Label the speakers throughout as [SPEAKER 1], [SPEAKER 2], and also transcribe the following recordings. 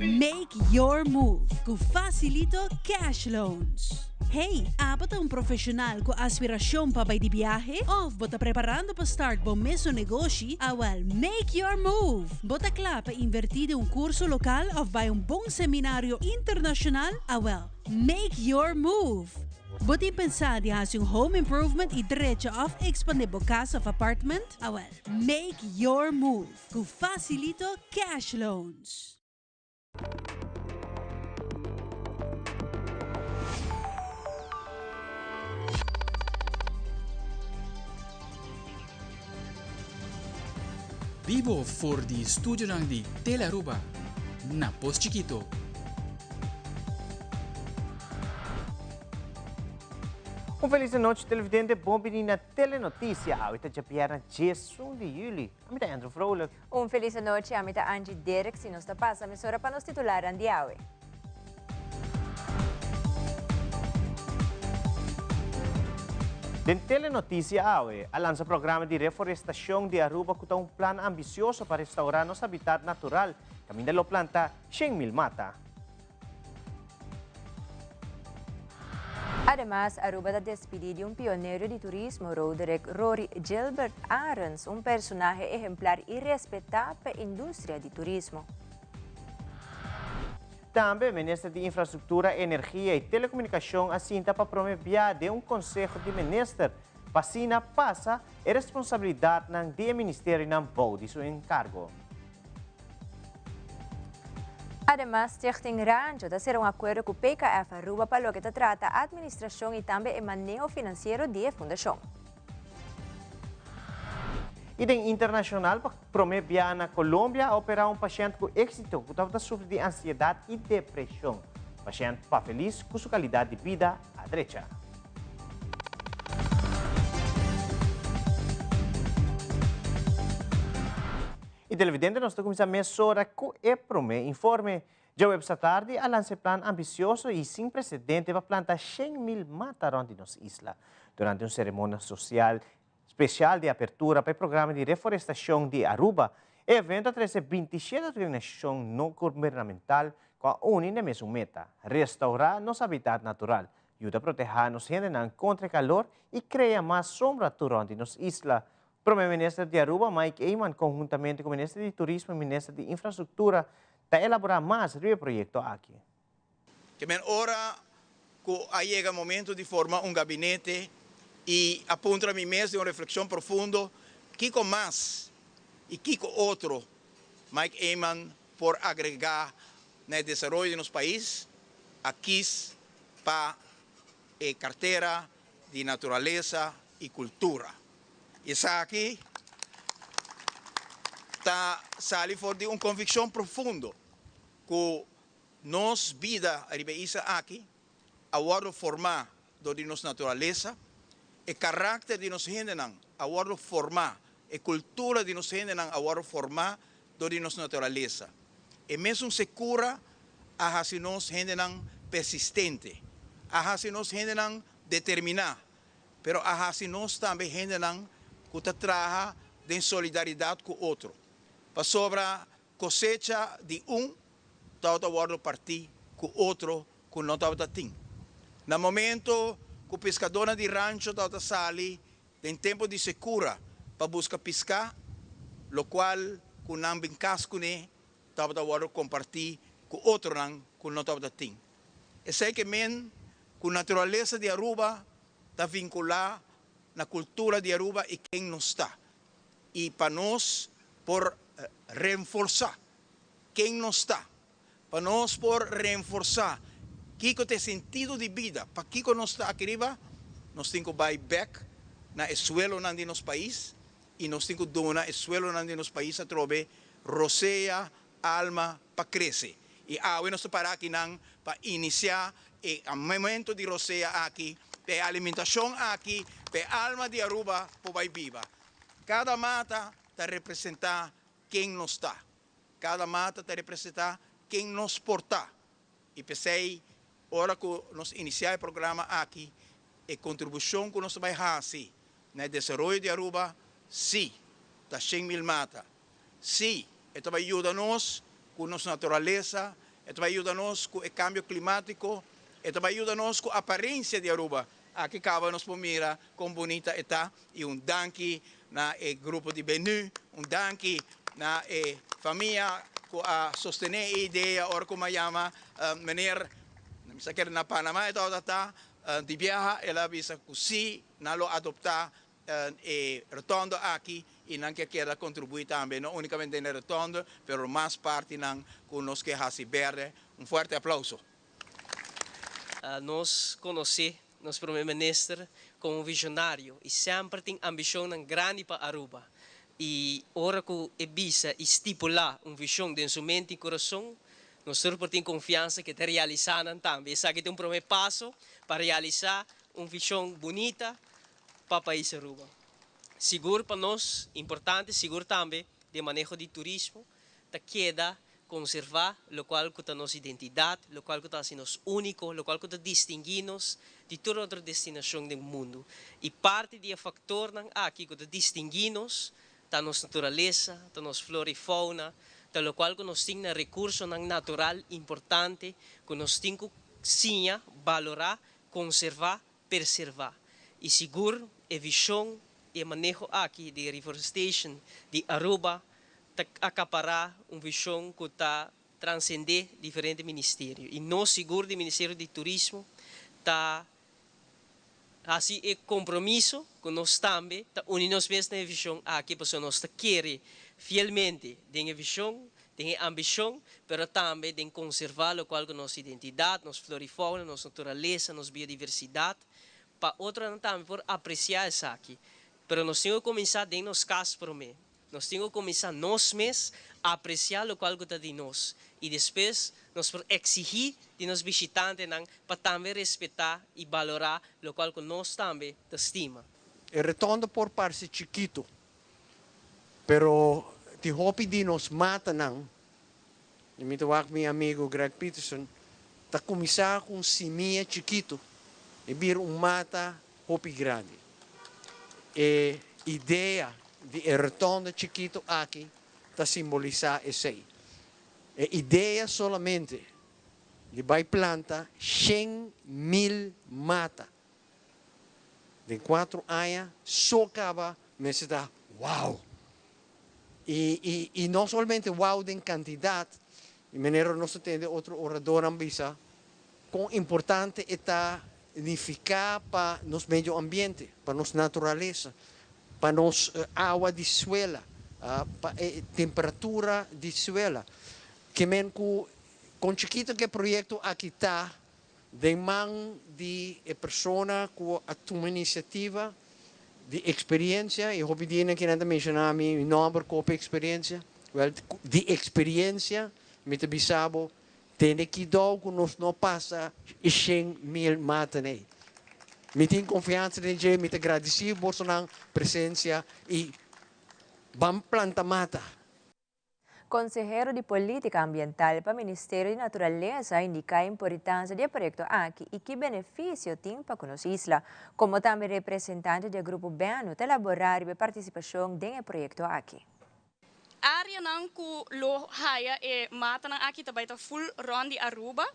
[SPEAKER 1] Make your move ku Facilito Cash Loans. Hey, abo ta un profesional ku aspirashon pa bai di biahe? Of bo ta preparando pa start bo mesun negoshi? Awel, make your move! Bo ta kla pa invertí den un kurso lokal of bai un bon seminario internashonal? Awel, make your move! Bo tin pensá di hasi un home improvement i drecha of ekspandé bo kas of apartment? Awel, make your move ku Facilito Cash Loans!
[SPEAKER 2] Bibo for di studionan di Telearuba na Pos Chikito.
[SPEAKER 3] Un felis anochi televidente, bon bini na Telenoticia. Awe ta djabièrnè 11 di juli. Ami ta Andrew Vrolijk.
[SPEAKER 4] Un felis anochi, ami ta Angie Derks y nos ta pasa mesora pa nos titularnan di awe.
[SPEAKER 3] Den Telenoticia awe, a lansa programa di reforestacion di Aruba cu ta un plan ambicioso pa restaura nos habitat natural, caminda lo planta 100,000 mata.
[SPEAKER 4] Ademas, Aruba ta despidi di un pionero di turismo, Roderick Rory Gilbert Arends, un personahe ehemplar y respeta p'e industria di turismo.
[SPEAKER 3] Tambe, Minister di Infrastructura, Energia y Telecomunicacion a sinta pa prome bia den un Conseho di Minister pa asina pasa e responsabilidadnan di e ministerionan bou di su encargo.
[SPEAKER 4] Ademas, Stichting Rancho ta sera un akuerdo ku PKF Aruba pa loke ta trata atministrashon i tambe e maneho finansiero di e fundashon.
[SPEAKER 3] I den internashonal, pa promé bia na Colombia a operá un pashènt ku éksito ku tabata sufri di ansiedat i depreshon. Pashènt pa felis ku su kalidat di bida a drecha. Y televidente nos ta cuminsa mesora cu e prome informe. Djaweps atardi a lansa e plan ambicioso y sin precedente pa planta 100,000 mata rond di nos isla. Durante un ceremonia social special di apertura pa e programa di reforestacion di Aruba, e evento a trece 27 organisacion no gubernamental cu a uni na e mesun meta, restaura nos habitat natural, yuda proteha nos hendenan contra e calor y crea mas sombra tur rond di nos isla. Prome Minister di Aruba, Mike Eman, conhuntamente cu Minister di Turismo y Minister di Infrastructura ta elabora mas riba e proyecto aki.
[SPEAKER 5] Ke men ora ku a yega momento di forma un gabinete i a puntra mi mes den un reflekshon profundo kiko mas i kiko otro Mike Eman por agregá na e desaroyo di nos pais, a kis pa e kartera di naturalesa i kultura. Esaki ta sali for di un konvikshon profundo ku nos bida riba e isla aki a wòrdu formá dor di nos naturalesa, e karakter di nos hendenan a wòrdu formá, e kultura di nos hendenan a wòrdu formá dor di nos naturalesa. E mesun sekura a hasi nos hendenan persistente, a hasi nos hendenan determiná, pero a hasi nos tambe hendenan ku ta traha den solidaridat ku otro, pasobra kosecha di un tabata wòrdu partí ku otro ku no tabata tin. Na momento ku piskadónan di rancho tabata sali den tempu di sekura pa buska piská, lokual ku nan bin kas kuné tabata wòrdu kompartí ku otronan ku no tabata tin. Esei ke men ku naturalesa di Aruba ta vinkulá na kultura di Aruba i ken nos ta. I pa nos por renforsá ken nos ta, pa nos por renforsá kiko ta e sentido di bida, pakiko nos ta aki riba, nos tin ku bai bèk na e suelonan di nos pais i nos tin ku duna e suelonan di nos pais atrobe rosea alma pa krese. I awe nos ta para akinan pa inisiá e momento di rosea aki, pa e alimentashon aki, pa e alma di Aruba por bai biba. Kada mata ta representá ken nos ta. Kada mata ta representá ken nos por ta. I p'esei ora ku nos inisiá e programa aki, e kontribushon ku nos ta bai hasi na e desaroyo di Aruba, sí, ta 100,000 mata. Sí, e ta bai yuda nos ku nos naturalesa. E ta bay yuda nos cu e cambio climatico, e ta bay yuda nos cu aparencia di Aruba. Aki caba nos por mira con bunita e ta y un danki na e grupo di Benu, un danki na e famia cu a sostene e idea ora cu mi a yama meneer, mi sa kere na Panama e tabata ta, di biaha el a bisa cu si nan lo adopta e rotonde aki y nan kier keda contribui tambe, no unicamente den e rotonde, pero mas partinan cu nos ke haci berde. Un fuerte aplauso.
[SPEAKER 6] Nos conoce nos Prome Minister como un visionario y semper tin ambicionnan grandi pa Aruba. Y ora cu e bisa y stipula un vision den su mente y curason, nos tur por tin confiansa cu e ta realisa nan tambe. Esaki ta un prome paso pa realisa un vision bunita pa pais Aruba. Sigur pa nos importante, sigur tambe den maneho di turismo, ta keda conserva locual cu ta nos identidad, locual cu ta haci nos unico, locual cu ta distingui nos di tur otro destinacion den mundo. Y parti di e factornan aki cu ta distingui nos ta nos naturalesa, ta nos flora y fauna, ta locual cu nos tin na recursonan natural importante cu nos tin cu siña, balora, conserva, perserva. Y sigur e vision y e maneho aki di reforestation di Aruba ta acapara un vision cu ta transcende diferente ministerio. Y nos sigur di Ministerio di Turismo ta haci e compromiso cu nos tambe ta uni nos mes na e vision aki, pasobra nos ta kere fielmente den e vision, den e ambicion, pero tambe den conserva locual cu nos identidad, nos flora y fauna, nos naturalesa, nos biodiversidad, pa otronan tambe por aprecia esaki. Pero nos tin cu cuminsa den nos cas prome. Nos tin cu cuminsa nos mes aprecia locual cu ta di nos y despues nos por exigi di nos bishitantenan pa tambe respeta y balora locual cu nos tambe ta stima.
[SPEAKER 7] E rotonde por parce chikito, pero tin hopi di nos matanan, y mi ta wak mi amigo Greg Peterson, ta cuminsa cu un simia chikito y bira un mata hopi grandi. E idea di e rotonde chikito aki ta simbolisa esey. E idea solamente di bay planta 100.000 mata den 4 aña so caba mester ta wow. Y no solamente wow den cantidad, y manera nos a tende otro oradornan bisa, con importante e ta nifica pa nos medio ambiente, pa nos naturalesa, pa nos awa di suela, pa e temperatura di suela. Ke men cu con chikito cu e proyecto aki ta, den man di e persona cu a tuma iniciativa di experiencia, y hopi dia cu nan ta menciona mi nomber cu experiencia, wel, di experiencia, mi ta bisa bo, tene cuidado cu nos no pasa 100.000 mata nee. Mi tin confiansa den dje, mi ta gradici boso presencia y ban planta mata.
[SPEAKER 4] Consehero di Politica Ambiental pa Ministerio di Naturalesa a indica e importancia di e proyecto aki y ki beneficio tin pa nos isla, como tambe representante di grupo Benu ta elabora e participacion den e proyecto aki.
[SPEAKER 8] Areanan ku lo haya e matanan aki tambe ta full rond di Aruba.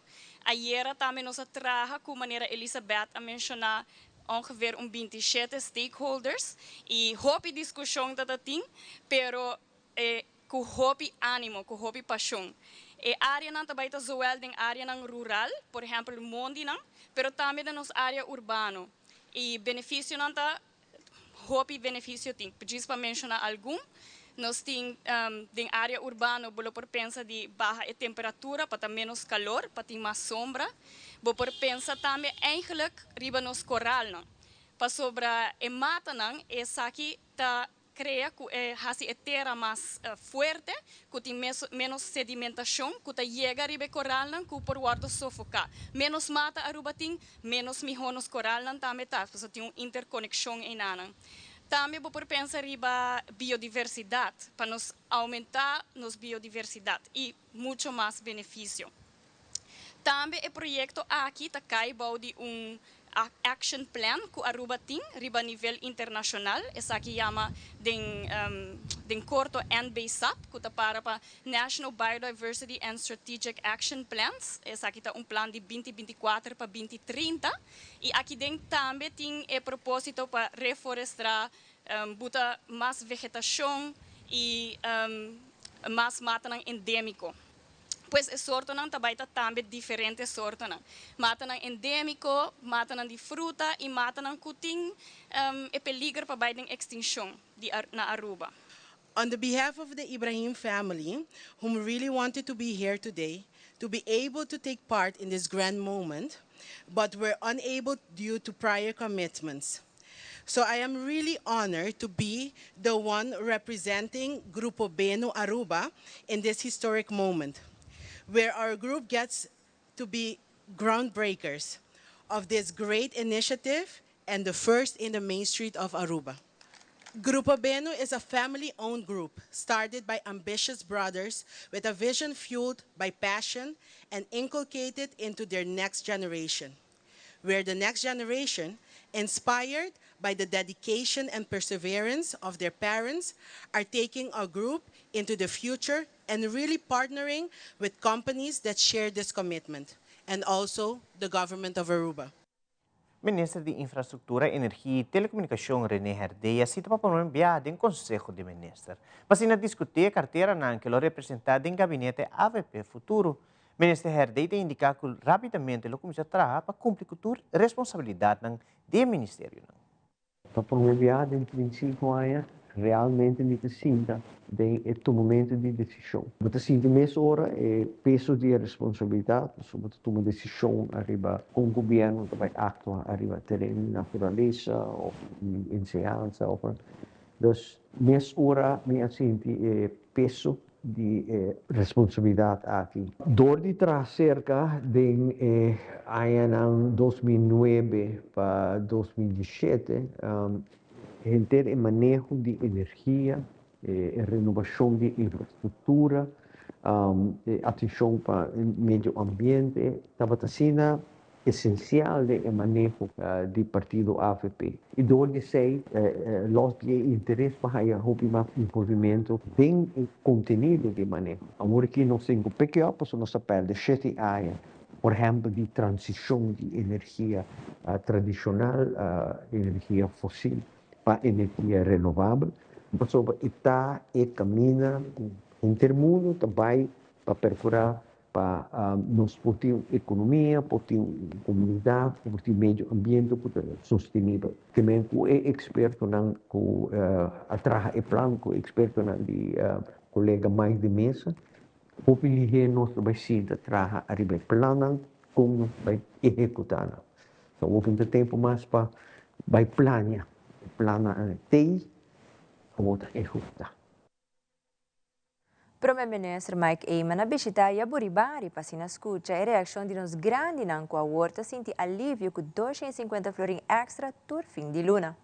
[SPEAKER 8] Ayera tambe nos a traha ku manera Elizabeth a menciona ongeveer un 27 stakeholders y hopi discusion ta tin, pero ku hopi animo, ku hopi pasion. E areanan tambe ta zowel den areanan rural, por ehempel mondinan, pero tambe den nos area urbano. E beneficionan ta hopi beneficio tin. Djis pa menciona algun, nos tin den area urbano, bo por pensa di baha e temperatura pa ta menos calor, pa tin mas sombra. Bo por pensa tambe eigenlijk riba nos koralnan. Pasobra e matanan esaki ta crea cu hasi e tera mas fuerte, cu tin menos sedimentacion, cu ta yega riba koralnan cu por wordo sofoca. Menos mata Aruba tin, menos miho nos koralnan tambe ta, so tin un interconexion einan. Tambe bo por pensa riba biodiversidad, pa nos aumenta nos biodiversidad y mucho mas beneficio. Tambe e proyecto aki ta cay bou di un Action Plan cu Aruba tin riba nivel internacional. Esaki yama den corto NBSAP, cu ta para pa National Biodiversity and Strategic Action Plans. Esaki ta un plan di 2024 pa 2030 y aki den tambe tin e proposito pa reforesta, buta mas vegetacion y mas matanan endemico. Pues e sortonan tambe ta tambe diferente sortonan. Matanan endemico, matanan di fruta y matanan cu tin e peliger pa bay den extincion na Aruba.
[SPEAKER 9] On the behalf of the Ibrahim family, whom really wanted to be here today, to be able to take part in this grand moment, but were unable due to prior commitments. So I am really honored to be the one representing Grupo Beno Aruba in this historic moment, where our group gets to be groundbreakers of this great initiative and the first in the main street of Aruba. Grupo Beno is a family-owned group started by ambitious brothers with a vision fueled by passion and inculcated into their next generation, where the next generation, inspired by the dedication and perseverance of their parents, are taking our group into the future and really partnering with companies that share this commitment, and also the government of Aruba.
[SPEAKER 3] Minister di Infrastructura, Energia y Telecomunicacion Rene Herdé a sinta pa prome biaha den Conseho di Minister. Pa asina discuti e carteranan cu lo representa den gabinete AVP Futuro. Minister Herdé ta indica cu rapidamente lo cuminsa traha pa cumpli cu tur responsabilidadnan di ministerionan.
[SPEAKER 10] Pa prome biaha den 35 aña, realmente mi ta sinta den e tumamento di decision. Bo ta sinti mesora e peso di responsabilidad, so bo ta tuma decision ariba con gobierno ta bay actua ariba tereno di naturalesa of di enseñansa of. Dus mesora mi a sinti e peso di e responsabilidad aki. Door di traha cerca den e añanan 2009 pa 2017, henter e maneho di energia, e renovacion di infrastructura, e atencion pa medio ambiente, tabata asina esencial den e maneho di partido AVP. Y door di esey, los di e interes pa haya hopi mas envolvimento den e contenido di maneho. Awor aki nos tin cu pick up, pasobra nos a perde 7 aña, por ehempel, di transicion di energia tradicional, energia fosil, pa energia renovabel, pasobra ta e caminda henter mundo tambe pa percura pa nos por tin economia, por tin comunidad, por tin medio ambiente por sostenibel. Tambe cu e expertonan cu a traha e plan, cu expertonan di colega Mike de Meza, hopi lihe nos bay sinta traha ariba e plannan con nos bay ehecuta nan. So, no tin tempo mas pa bay planea. Plannan t'ey, awor ehecuta.
[SPEAKER 4] Prome Minister Mike Eman a bishita Jaburibari pa asina scucha e reaccion di nos grandinan cu awor ta sinti alivio cu 250 florin extra tur fin di luna.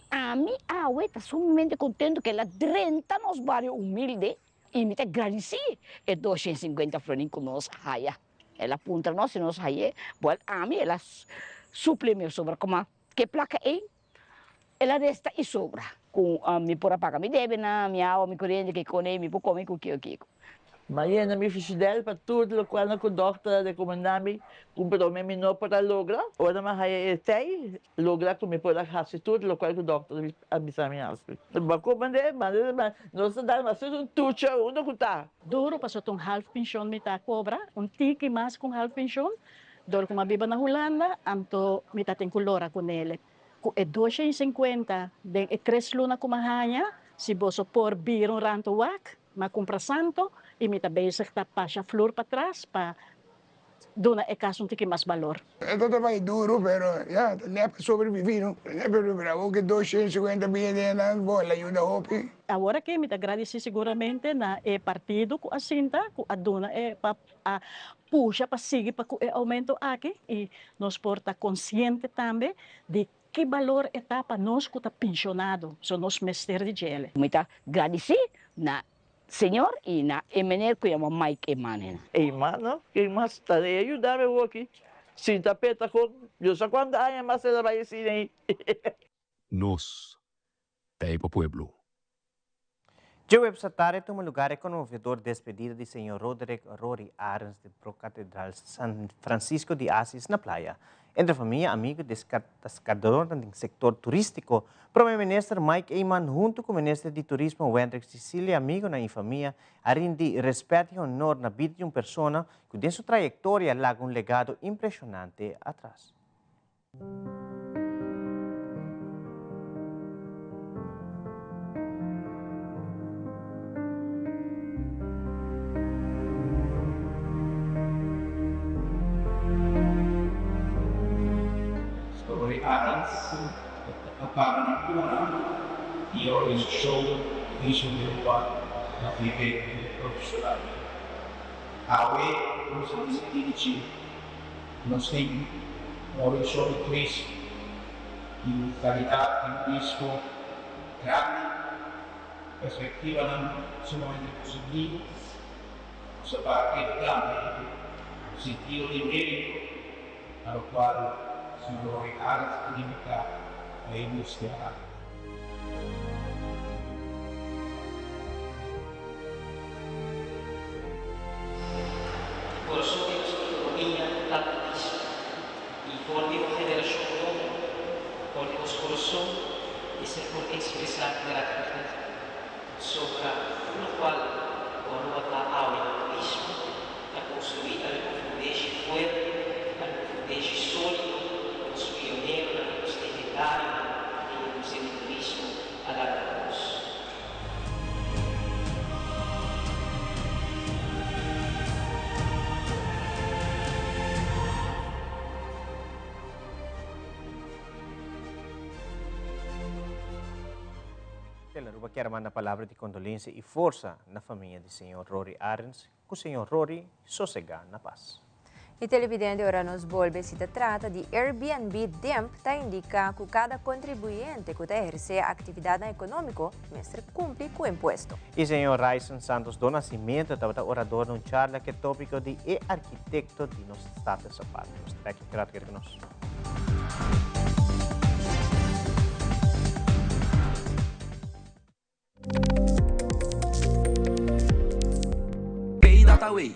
[SPEAKER 11] Ami awe ta sumamente contento cu el a drenta nos bario humilde y mi ta gradici e 250 florin cu nos haya. El a puntra nos si nos hay'e, well, ami el a supli mi sobra como cu placa ey, el a resta y sobra. Cu mi por a paga mi debenan, mi awa, mi coriente, cu cune, mi por come cu kico.
[SPEAKER 12] M'a yena mi frigidaire pa tur loke cu dokter a recomenda mi, pero mi no por a logra. Ora m'a haya e tey, logra cu mi por a haci tur loke cu dokter a bisa mi haci. Ma como de, ma nos ta mas un tucha unda cu ta.
[SPEAKER 13] Duro paso un half pensioen mi ta cobra, un tiki mas cu half pensioen. Door cu m'a biba na Hulanda, anto mi ta tin cu lora cu ne. Cu e 250 den e 3 luna cu m'a haya, si boso por bira un rato wak, m'a cumpra santo y mi ta bezig ta pasa flor pa atras pa duna e cas un tiki mas balor.
[SPEAKER 14] E ta duro, pero ya, no pa sobrevivi, no? Pero bravo cu 250 mil, bon, el a yuda hopi.
[SPEAKER 13] Awor cu mi ta gradici siguramente na e partido cu a sinta, cu a duna e pa a pusha pa sigui pa e aumento aki y nos por ta consciente tambe di ki balor e ta pa nos cu ta pensionado, so nos mester di dje.
[SPEAKER 11] Mi ta gradici na Señor y na e meneer cu yama Mike Eman.
[SPEAKER 12] Eman, no? Cu mas ta yuda mi aki. Sinta peta con Dios sa cuanto aña mas el a bay asina ey.
[SPEAKER 15] Nos ta e pa pueblo.
[SPEAKER 3] Dje websatare tuma lugar e conmovedor despedida di señor Roderick Rory Arends di Pro-Catedral San Francisco di Asis na Playa. Entre famia, amigo y destacadornan den sector turistico, Prome Minister Mike Eman hunto cu Minister di Turismo Wendrick Cicilia, amigonan y famia a rindi respet y honor na bida di un persona cu den su trayectoria laga un legado impresionante atras.
[SPEAKER 16] Roy Arends a para na cura di e organisacion Turismo di Aruba na nivel profesional. Awe nos a discuti di dje. Nos tin un organisashon di turismo di un kalidat di turismo grandi, perspektivanan sumamente positivo. Nos ta papia tambe di sentido di merito na lokual señor Roy Arends a dediká pa e industria aki.
[SPEAKER 6] Corazon di nos economia ta turismo y for di un generacion nobo, for di nos corazon mester por expresa gratitud sobra tur locual cu Aruba ta awe na turismo, ta construi ariba un fundeshi fuerte, ariba un fundeshi solido cu nos pioneronan y nos legendarionan di e industria di turismo a laga pa nos.
[SPEAKER 3] Tele Aruba kier manda palabra di condolencia y forsa na famia di señor Rory Arends. Cu señor Rory sosega na paz.
[SPEAKER 4] Y televidente ora nos bolbe si ta trata di Airbnb DIMP ta indica cu cada contribuyente cu ta eherce actividadnan economico mester cumpli cu impuesto.
[SPEAKER 3] Y señor Ryson Santos do Nascimento tabata orador na un charla cu e topico di E Arquitecto di nos Status Aparte. Nos ta bek rato keda cu nos.
[SPEAKER 17] Pay dot away.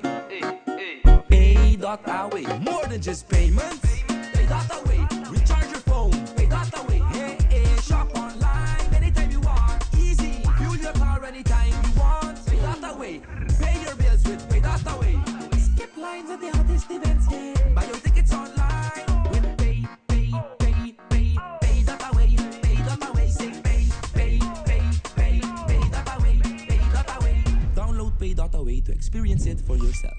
[SPEAKER 17] Pay dot away. More than just payments. Pay dot away. Recharge your phone. Pay dot away. Hey, hey. Shop online anytime you want. Easy. Fuel your car anytime you want. Pay dot away. Pay your bills with Pay dot away. Skip lines at the hottest events. Yeah. Buy your tickets online with Pay, Pay, Pay, Pay, Pay dot away. Pay dot away. Say pay, pay, pay, pay, pay dot away. Pay dot away. Download Pay dot away to experience it for yourself.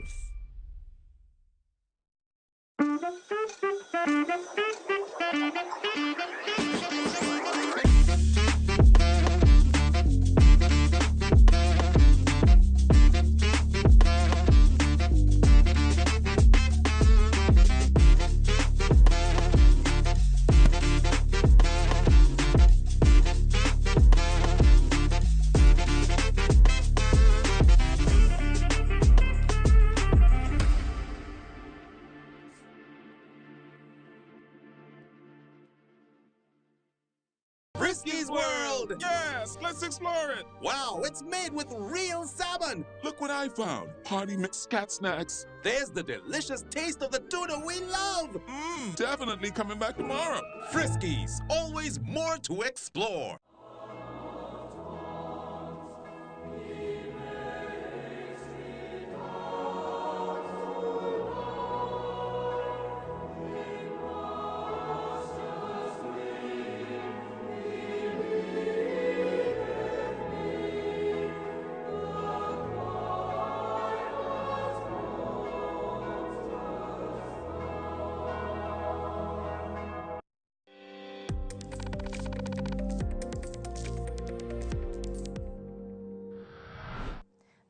[SPEAKER 18] Friskies World! Yes, let's explore it! Wow, it's made with real salmon! Look what I found! Party mix cat snacks. There's the delicious taste of the tuna we love! Mmm, definitely coming back tomorrow. Friskies, always more to explore.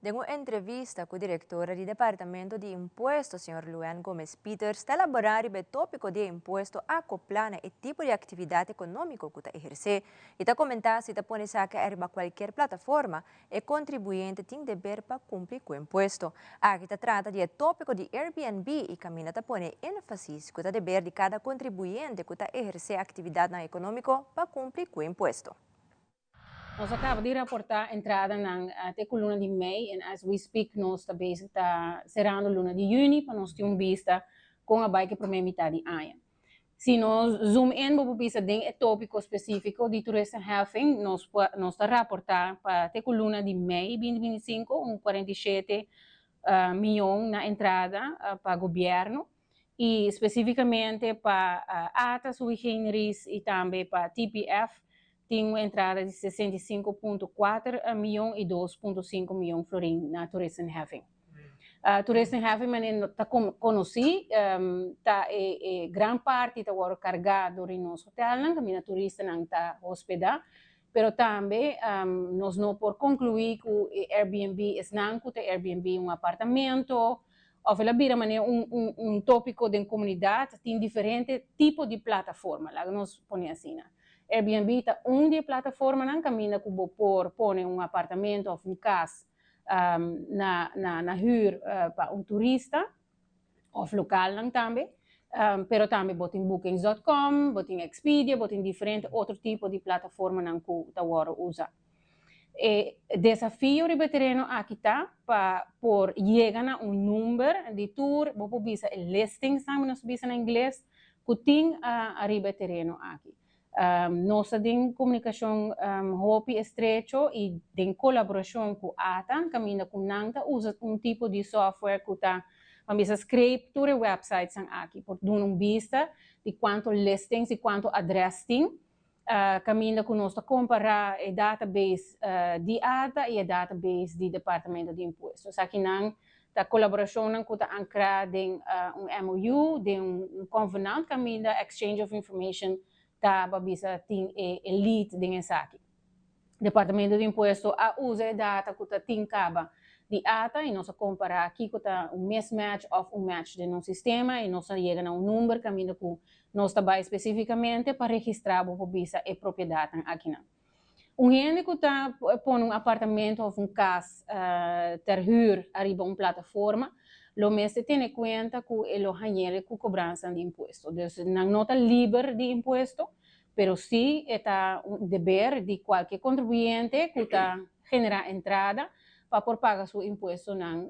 [SPEAKER 4] Den un entrevista ku direktora di Departamento di Impuesto, señor Luan Gomez Pieters, ta elaborá riba e tópiko di e impuesto akoplá na e tipo di aktividat ekonómiko ku ta ehersé i ta komentá si ta pone esaki ariba kualkier plataforma, e kontribuyente tin deber pa kumpli ku e impuesto. Aki ta trata di e tópiko di Airbnb i kaminda ta pone énfasis ku ta deber di kada kontribuyente ku ta ehersé aktividatnan ekonómiko pa kumpli ku e impuesto.
[SPEAKER 19] Nos a caba di raporta entradanan te cu luna di mei en as we speak nos ta bezig ta cerando luna di juni pa nos tin un bista con a bay cu e prome mitad di aña. Si nos zoom in bo por bisa den e topico specifico di toeristenheffing nos nos ta raporta pa te cu luna di mei 2025 un 47 miyon na entrada pa gobierno y specificamente pa ATA sui generis y tambe pa TPF tin un entrada di 65.4 miyon y 2.5 miyon florin na toeristenheffing. Toeristenheffing manera ta conoci ta e e gran parti ta worde carga door di nos hotelnan caminda turistanan ta hospeda pero tambe nos no por conclui cu e Airbnb esnan cu ta Airbnb un apartamento Of el a bira manera un un un tópiko den komunidat, tin diferente tipo di plataforma, laga nos pone asina. Airbnb ta un di e plataformanan kaminda ku bo por pone un apartamento òf un kas na na na hür pa un turista òf lokalnan tambe, pero tambe bo tin bookings.com, bo tin Expedia, bo tin diferente otro tipo di plataformanan ku ta wòrdu usa. E desafio riba e tereno aki ta pa por yega na un number di tur, bo por bisa e listings tambe nos bisa na ingles, ku tin ariba e tereno aki. Nos ta den komunikashon hopi estrecho i den kolaborashon ku ata, kaminda ku nan ta usa un tipo di software ku ta, ban bisa scrape tur e websitesnan aki, por duna un bista di kuantu listings i kuantu adrès tin. Kaminda ku nos ta kompará e database di ata i e database di Departamento di Impuesto. Esakinan ta kolaborashonnan ku ta ankrá den un MOU, den un konvenant kaminda exchange of information ta pa bisa tin e lead den esaki. Departamento di Impuesto a usa e data ku ta tin kaba di ata i nos a kompará kiko ta un mismatch òf un match den nos sistema i nos a yega na un number kaminda ku nos ta bai spesífikamente pa registrá bo por bisa e propiedatnan akinan. Un hende ku ta pone un apartamento òf un kas ter hür ariba un plataforma lo mester tene kuenta ku e lo hañ'el ku kobransanan di impuesto. Dus nan no ta liber di impuesto, Pero sí e ta un deber di kualke kontribuyente ku ta generá entrada pa por paga su impuestonan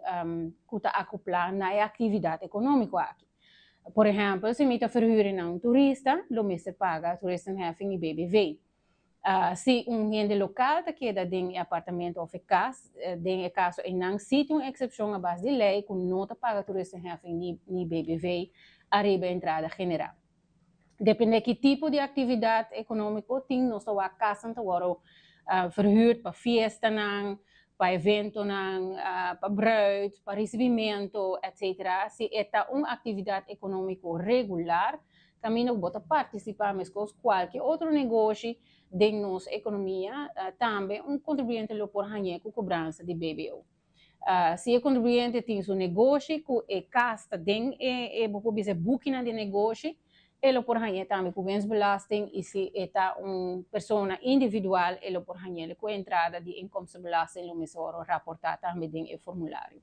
[SPEAKER 19] ku ta akoplá na e aktividat ekonómiko aki. Por ehèmpel, si mi ta verhùri na un turista, lo mester paga toeristenheffing i BBV. Si un hende lokal ta keda den e apartamento òf e kas, den e kaso einan sí tin un eksepshon a base di lei ku no ta paga toeristenheffing ni BBV ariba e entrada generá. Depende ki tipo di actividad economico tin, nos ta wak casnan ta worde verhuurd pa fiestanan, pa eventonan, pa bruid, pa recibimento, etc. Si e ta un actividad economico regular, caminda cu bo ta participa mescos cualke otro negoshi den nos economia, tambe un contribuyente lo por hañ'e cu cobransa di BBO. Si e kontribuyente tin su negoshi ku e kas ta den e e bo por bisa e bukinan di negoshi, e lo por hañ'é tambe ku winstbelasting i si e ta un persona individual e lo por hañ'é ku entrada di inkomstenbelasting lo mester wòrdu raportá tambe den e formulario.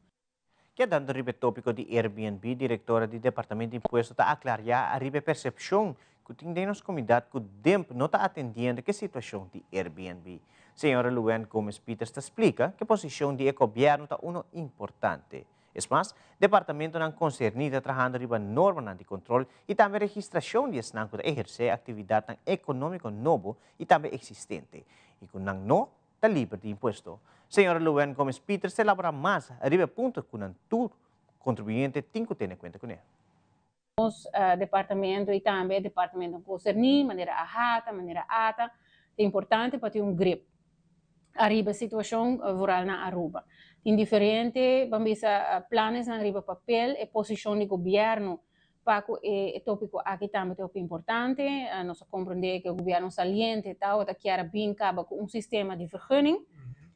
[SPEAKER 3] Kedando riba e tópiko di Airbnb, direktora di Departamento di Impuesto ta aklariá ariba e persepshon ku tin den nos komunidat ku DIMP no ta atendiendo ku e situashon di Airbnb. Señora Luann Gomez Pieters ta splika ku e posishon di e gobièrnu ta uno importante. Es mas, departamentonan konserní ta trahando riba normanan di kontrol i tambe registrashon di esnan ku ta ehersé aktividatnan ekonómiko nobo i tambe eksistente i ku nan no ta liber di impuesto. Señora Luann Gomez Pieters ta elaborá mas riba e punto ku nan tur kontribuyente tin ku tene kuenta kuné.
[SPEAKER 19] Nos departamento y tambe e departamentonan concerni, manera AHATA, manera ata, ta importante pa tin un grip ariba e situacion vooral na Aruba. Tin diferente, ban bisa, planesnan riba papel, e posicion di gobierno pa cu e topico aki tambe ta hopi importante. Nos a comprende cu e gobierno saliente tawata kier a bin caba cu un sistema di vergunning.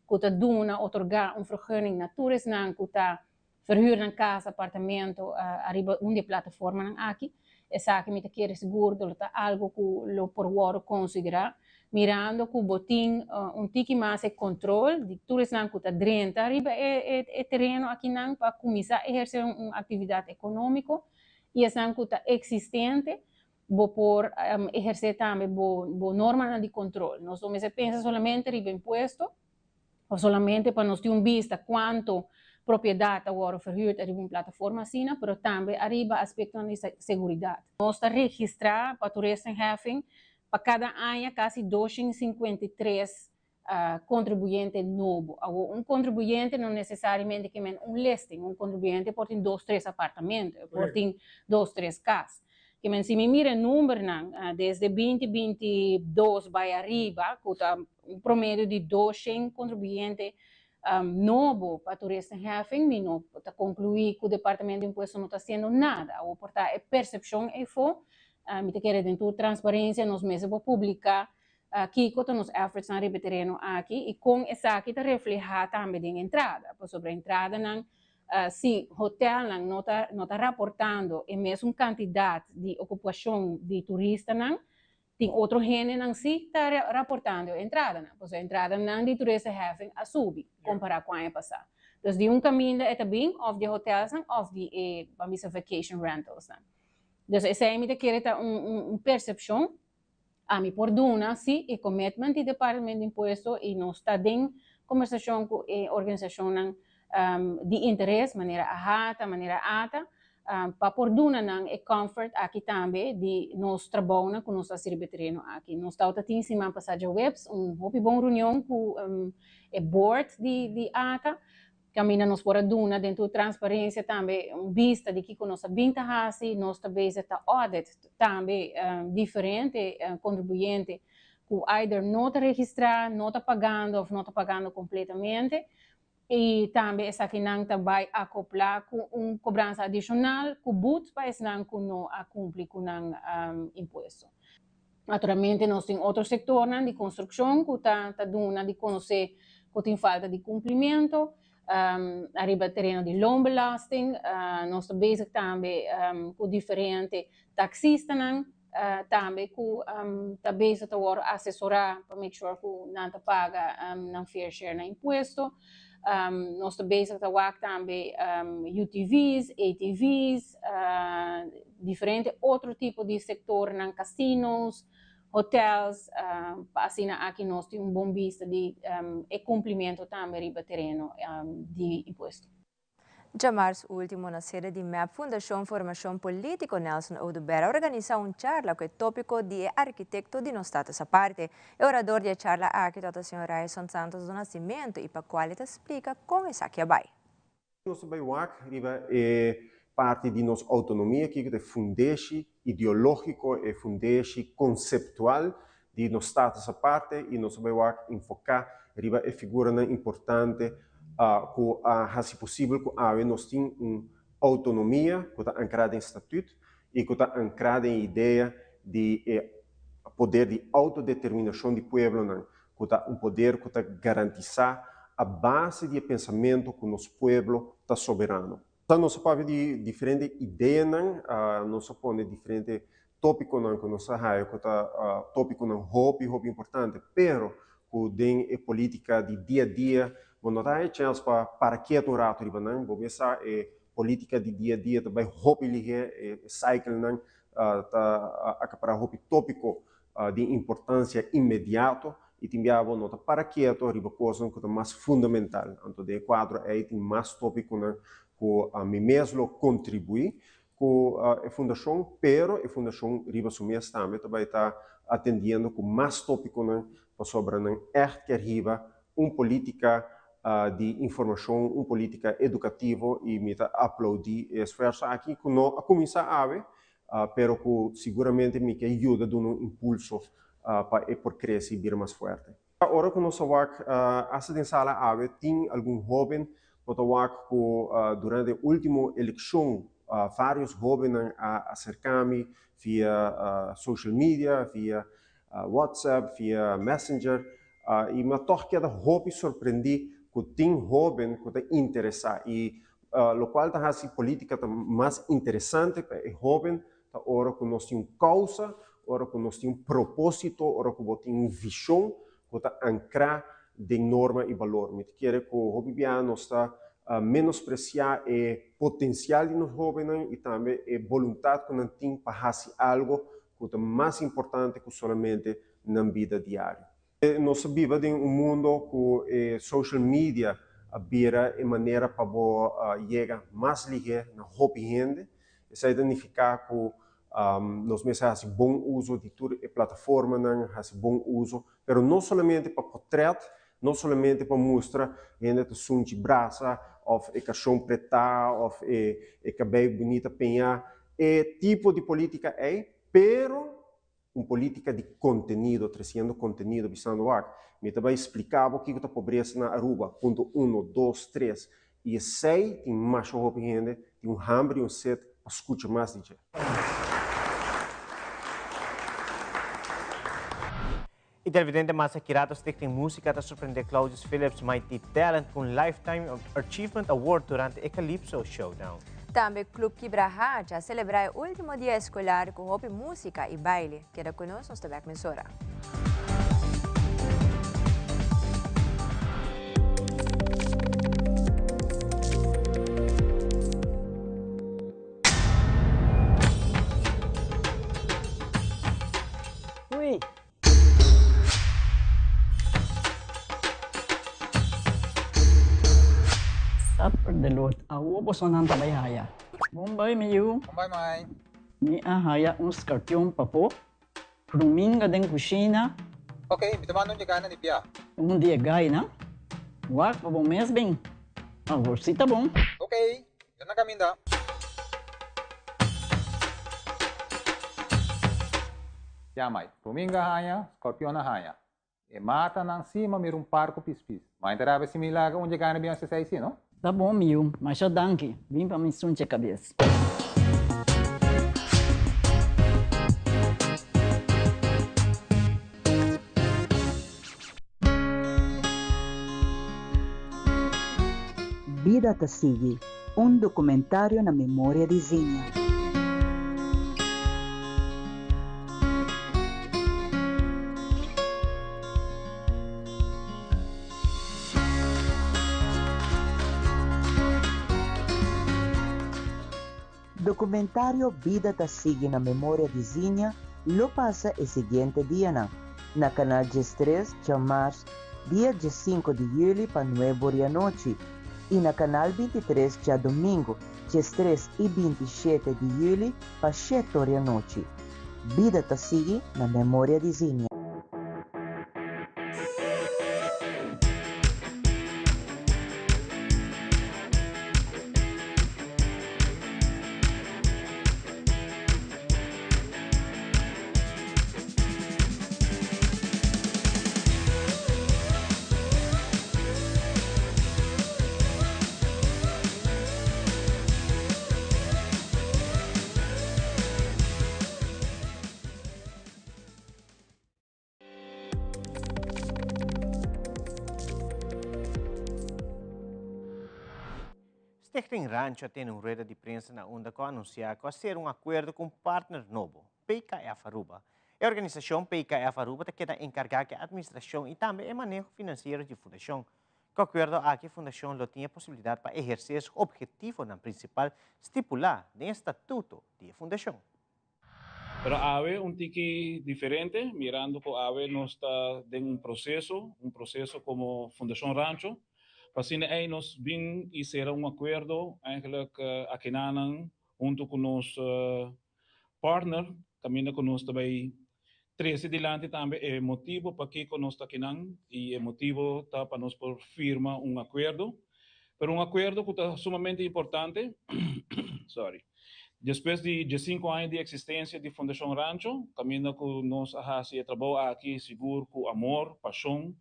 [SPEAKER 19] ku ta duna, otorgá un vergunning na tur esnan ku ta verhuur nan kas, apartamento ariba un di e plataformanan aki. Esaki mi ta kere sigur lo ta algu ku lo por wòrdu konsiderá, mirando ku bo tin un tiki mas e kontrol di tur esnan ku ta drenta riba e tereno akinan pa kuminsá ehersé un aktividat ekonómiko i esnan ku ta eksistente bo por ehersé tambe bo normanan di kontrol. Nos no mester pensa solamente riba impuesto o solamente pa nos tin un bista kuantu propiedat ta wòrdu verhuurd ariba un plataforma asina, pero tambe ariba aspektonan di seguridat. Nos ta registrá pa toeristenheffing pa kada aña kasi 253 kontribuyente nobo. Awor un kontribuyente no nesesariamente ke men un listing, un kontribuyente por tin dos tres apartamento, e por tin dos tres kas. Ke men si mi mira e numbernan desde 2022 bai ariba ku ta un promedio di 200 kontribuyente nobo pa toeristenheffing, mi no ta konkluí ku Departamento di Impuesto no ta hasiendo nada. Awor por ta e persepshon eyfo, mi ta kere den tur transparensia nos mester por publiká Kiko ta nos effortsnan riba e tereno aki i kon esaki ta reflehá tambe den entrada? Pasobra entradanan, si hotelnan no ta no ta raportando e mesun kantidat di okupashon di turistanan, tin otro hendenan si ta raportando e entradanan. Pasobra entradanan di toeristenheffing a subi kompará ku aña pasá. Dus di un kaminda e ta bin òf di e hotelsnan òf di e, ban bisa, vacation rentalsnan. Dus esei mi ta kere ta un persepshon. Ami por duna si e commitment di Departamento di Impuesto y nos ta den conversacion cu e organisacionnan di interes manera AHATA, manera ata, pa por duna nan e comfort aki tambe di nos trabounan cu nos ta haci riba e tereno aki. Nos tawata tin siman pasa djaweps un hopi bon reunion cu e board di ata Kaminda nos por a duna den tur transparencia tambe un bista di kiko nos a bin ta hasi, nos ta bezig ta audit tambe diferente contribuyente ku either no ta registra, no ta pagando of no ta pagando completamente y tambe esakinan ta bai acopla ku un cobransa adicional ku boet pa esnan ku no a cumpli ku nan impuesto. Naturalmente nos tin otro sectornan di construccion cu ta ta duna di conoce cu tin falta di cumplimento. Ariba tereno di loonbelasting nos ta bezig tambe cu diferente taxistanan tambe cu ta bezig ta worde asesora pa make sure cu nan ta paga nan fair share na impuesto. Nos ta bezig ta wak tambe UTV's, ATV's, diferente otro tipo di sectornan, casinos, hotels, pa asina aki nos tin un bon bista di e cumplimento tambe riba tereno di impuesto.
[SPEAKER 4] Djamars ultimo na sede di mep Fundacion Formacion Politico Nelson Oduber a organisa un charla cu e topico di e arquitecto di nos status aparte. E orador di e charla aki tabata señor Ryson Santos do Nascimento y pa cual e ta splica con esaki a bay.
[SPEAKER 20] Nos ta bay wak riba e parti di nos autonomia kiko ta e fundeshi ideologico, e fundeshi conceptual di nos status aparte y nos ta bay wak enfoca riba e figuranan importante cu a haci posibel cu awe nos tin un autonomia cu ta ancra den statuut y cu ta ancra den e idea di e poder di autodeterminacion di pueblonan cu ta un poder cu ta garantisa a base di e pensamento cu nos pueblo ta soberano. Ta nos a papia di diferente ideanan, nos a pone diferente topiconan cu nos a haya cu ta topiconan hopi hopi importante, pero cu den e politica di dia a dia bo no ta haya chance pa para ketu un rato riba nan, bo mes sa e politica di dia a dia ta bay hopi lihe, e cyclenan ta acapara hopi topico di importancia inmediato y tin bia bo no ta para keto riba cosnan cu ta mas fundamental. Anto den e cuadro ey tin mas topiconan cu mi mes lo contribui cu e fundacion, pero e fundacion riba su mes tambe ta bay ta atendiendo cu mas topiconan pasobra nan echt kier hiba un politica di informacion, un politica educativo y mi ta aplaudi e esfuerzo aki cu no a cuminsa awe, pero cu siguramente mi ke yuda duna un impulso pa e por crece y bira mas fuerte. Ora cu nos a wak hasta den sala awe tin algun hoben bo ta wak cu durante e ultimo eleccion varios hobennan a acerca mi via social media, via WhatsApp, via Messenger. I mi a tòg keda hopi sorprendí ku tin hóben ku ta interesá i lokual ta hasi polítika ta mas interesante pa e hóben ta ora ku nos tin un kousa, ora ku nos tin un propósito, ora ku bo tin un vishon ku ta ankrá den norma i balor. Mi ta kere ku hopi biaha nos ta menospresiá e potensial di nos hóbennan i tambe e boluntat ku nan tin pa hasi algu ku ta mas importante ku solamente nan bida diario. Nos ta biba den un mundo ku e social media a bira e manera pa bo yega mas lihé na hopi hende. Esei ta nifiká ku nos mester hasi bon uso di tur e plataformanan, hasi bon uso, pero no solamente pa potrèt, no solamente pa mustra hende ta sunchi brasa òf e kashon pretá òf e kabei bunita peñá, e tipo di polítika ei, pero un polítika di kontenido, tresiendo kontenido, bisando wak, mi ta bai splika bo kiko ta pobresa na Aruba, punto uno, dos, tres, i esei tin masha hopi hende tin un hamber i un set pa skucha mas di dje.
[SPEAKER 3] E televidente mas akirato Stichting Musica ta sorprende Claudius Philips Mighty Talent cu un Lifetime Achievement Award durante e Calypso Showdown.
[SPEAKER 4] Tambe Club Kibrahacha a celebra e ultimo dia escolar cu hopi musica y baile. Keda cu nos, nos ta bek mesora.
[SPEAKER 21] Ui. Supper de lot. Awo bosonan ta bai haya. Bon bai mi yu.
[SPEAKER 22] Bon bai mai.
[SPEAKER 21] Mi a haya un skarpion papo. Ruminga den kushina.
[SPEAKER 22] Ok, mi ta manda un dje gana di bia.
[SPEAKER 21] Un di e gainan. Wak pa bo mes bin. Awor si ta bon.
[SPEAKER 22] Ok, mi ta na kaminda. Ya mai, ruminga haña, skorpion a haña. E matanan si ma mira un par ku pispis. Mai ta rabia si mi laga un dje gana bin hasi esei si, no?
[SPEAKER 21] Ta bon mi yu, masha danki. Bin pa mi sunche kabes.
[SPEAKER 23] Bida ta sigui, un documentario na memoria di Zinnia. Documentario Bida ta sigui na memoria di Zinnia lo pasa e siguiente dianan, na Canal 13 djamars dia 15 di juli pa nuebe ori anochi y na Canal 23 djadomingo 13 y 27 di juli pa shete ori anochi. Bida ta sigui na memoria di Zinnia.
[SPEAKER 3] Stichting Rancho a tene un rueda di prensa na unda cu a anuncia cu a cera un acuerdo cu un partner nobo, PKF Aruba. E organisacion PKF Aruba ta keda encarga cu e administracion y tambe e maneho financiero di fundacion. Cu acuerdo aki fundacion lo tin e posibilidad pa eherce su obhetivonan principal stipula den e statuto di e fundacion.
[SPEAKER 24] Pero awe un tiki diferente, mirando cu awe nos ta den un proceso, un proceso como Fundacion Rancho, pa asina ey nos bin y cera un acuerdo eigenlijk akinanan hunto cu nos partner, caminda cu nos ta bay trece dilanti tambe e motibo pakico nos ta akinan y e motibo ta pa nos por firma un acuerdo, pero un acuerdo cu ta sumamente importante, sorry. Despues di diesinku aña di eksistensia di Fundashon Rancho, kaminda ku nos a hasi e trabou aki sigur ku amor, pashon,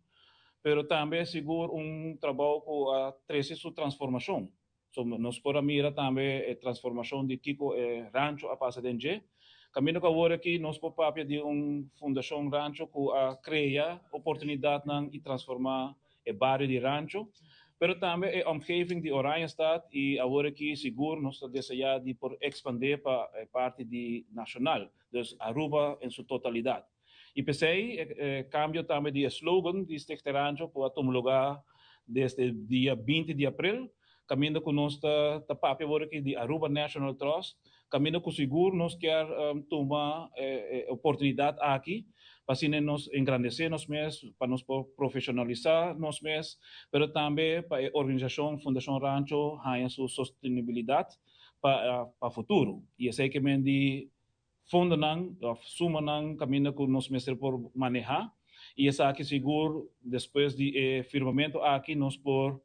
[SPEAKER 24] pero tambe sigur un trabou ku a trese su transformashon. So nos por a mira tambe e transformashon di kiko e rancho a pasa den dje. Kaminda ku awor aki nos por papia di un Fundashon Rancho ku a krea oportunidatnan i transformá e bario di Rancho, pero tambe e omgeving di Oranjestad i awor aki sigur nos ta deseá di por ekspandé pa e parti di nashonal, dus Aruba en su totalidat. I p'esei e kambio tambe di e slogan di Stichting Rancho ku a tuma lugá desde dia binti di april, kaminda ku nos ta ta papia awor aki di Aruba National Trust, kaminda ku sigur nos kier tuma e oportunidat aki pa asina nos engrandesé nos mes, pa nos por profeshonalisá nos mes, pero tambe pa e organisashon Fundashon Rancho haña su sostenibilidat pa pa futuro. I esei ke men di fondonan òf sumanan kaminda ku nos mester por manehá i esaki sigur despues di e firmamentu aki nos por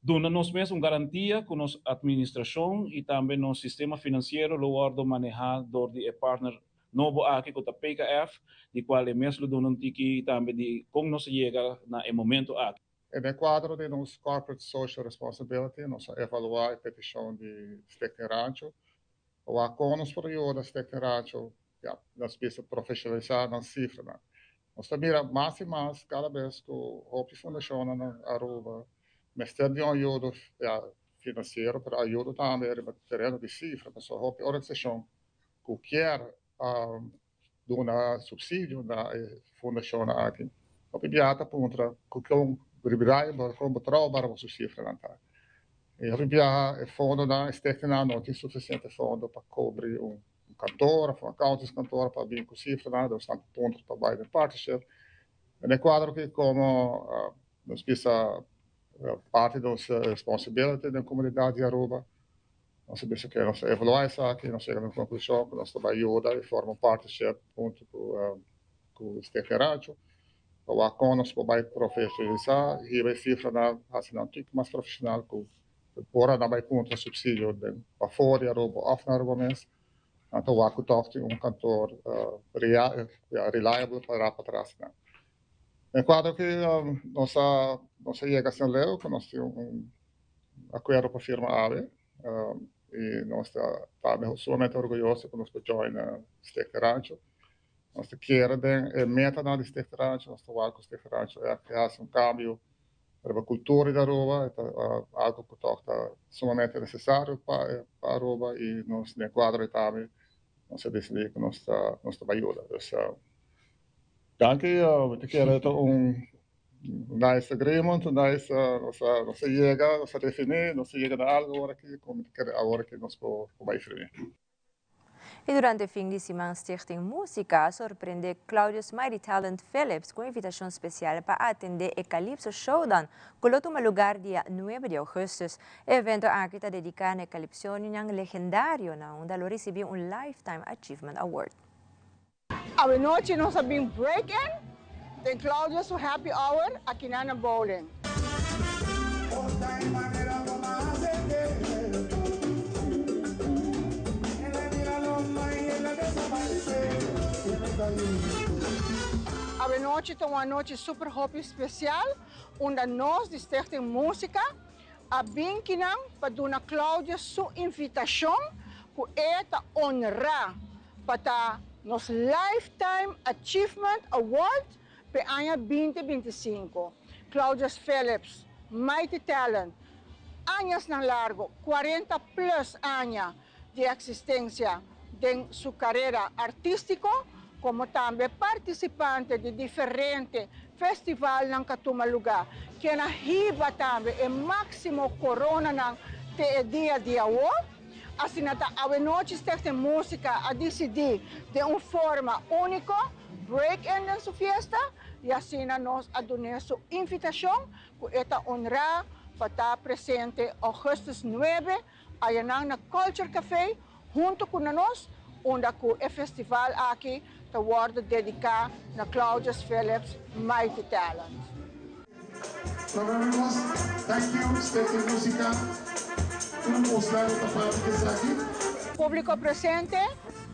[SPEAKER 24] duna nos mes un garantia ku nos atministrashon i tambe nos sistema finansiero lo wòrdu manehá dor di e partner nobo aki ku ta PKF di kual e mes lo duna un tiki tambe di kon nos a yega na e momentu aki.
[SPEAKER 1] Den kuadro di nos Corporate Social Responsibility nos a evaluá e petishon di Stichting Rancho Pa wak kon nos por yuda Stichting Rancho, ya, nos bisa profesionalisá nan sifranan. Nos ta mira mas i mas kada bes ku hopi fundashonnan na Aruba mester di un ayudo, ya, finansiero, pero ayudo tambe riba tereno di sifra, pasobra hopi organisashon ku kier duna subsidio na e fundashonnan aki, hopi biaha ta puntra ku kon reliable, kon betrouwbaar boso sifranan ta. I hopi biaha e fondonan, e stichtingnan no tin sufisiente fondo pa kubri un kantor òf un accountingskantoor pa bin ku sifranan, dus nan ta puntra pa bai den partnership. Den e kuadro aki komo nos bisa parti di nos responsability den komunidat di Aruba, Nos a bisa ke nos a evaluá esaki i nos yega na un konklushon ku nos ta bai yuda i forma un partnership huntu ku ku Stichting Rancho pa wak kon nos por bai profeshonalisá hiba e sifranan hasi nan tik mas profeshonal ku ora nan bai puntra supsidio den pafó di Aruba òf na Aruba mes nan ta wak ku tòg tin un kantor reliable pa rap atras nan. Den kuadro aki nos a nos a yega asina leu ku nos tin un akuerdo pa firma awe i nos ta tambe sumamente orguyoso ku nos por join Stichting Rancho. Nos ta kere den e metanan di Stichting Rancho, nos ta wak ku Stichting Rancho e hasi un kambio riba kultura di Aruba, e ta algu ku tòg ta sumamente nesesario pa Aruba i nos den kuadro ei tambe nos a disidí ku nos ta nos ta bai yuda. Dus danki, mi ta kere ta un nice agreement, un nice nos a nos a yega, nos a definí, nos a yega na algu awor aki ku mi ta kere awor aki nos por bai firm'é.
[SPEAKER 4] I durante fin di siman Stichting Musica a sorprende Claudius Mighty Talent Phillips ku un invitashon spesial pa atende e Calypso Showdown ku lo tuma lugar dia nuebe di augustus. E evento aki ta dediká na e calypsonianan legendario na unda lo risibí un Lifetime Achievement Award.
[SPEAKER 2] Awenochi nos a bin break in den Claudio su happy hour akinan na bowling. Awenochi ta un anochi super hopi special unda nos di Stichting Musica a bin kinan pa duna Claudio su invitacion cu e ta honra pa ta nos Lifetime Achievement Award p'e aña binti 25. Claudius Phillips, Mighty Talent, añasnan largo, cuarenta plus aña di existencia den su carera artistico, como tambe participante di diferente festivalnan ca tuma lugar, ken a hiba tambe e maximo coronanan te e dia di awo. Asina ta awenochi Stichting Musica a dicidi den un forma unico break in den su fiesta y asina nos a dun'e su invitacion cu e ta honra pa ta presente augustus nuebe Ayanan na Culture Café hunto cu na nos, unda cu e festival aki ta wordo dedica na Claudius Phillips Mighty Talent.
[SPEAKER 5] Nos thank you Stichting Musica tur mostra lo ta parti di esaki.
[SPEAKER 2] Publico presente,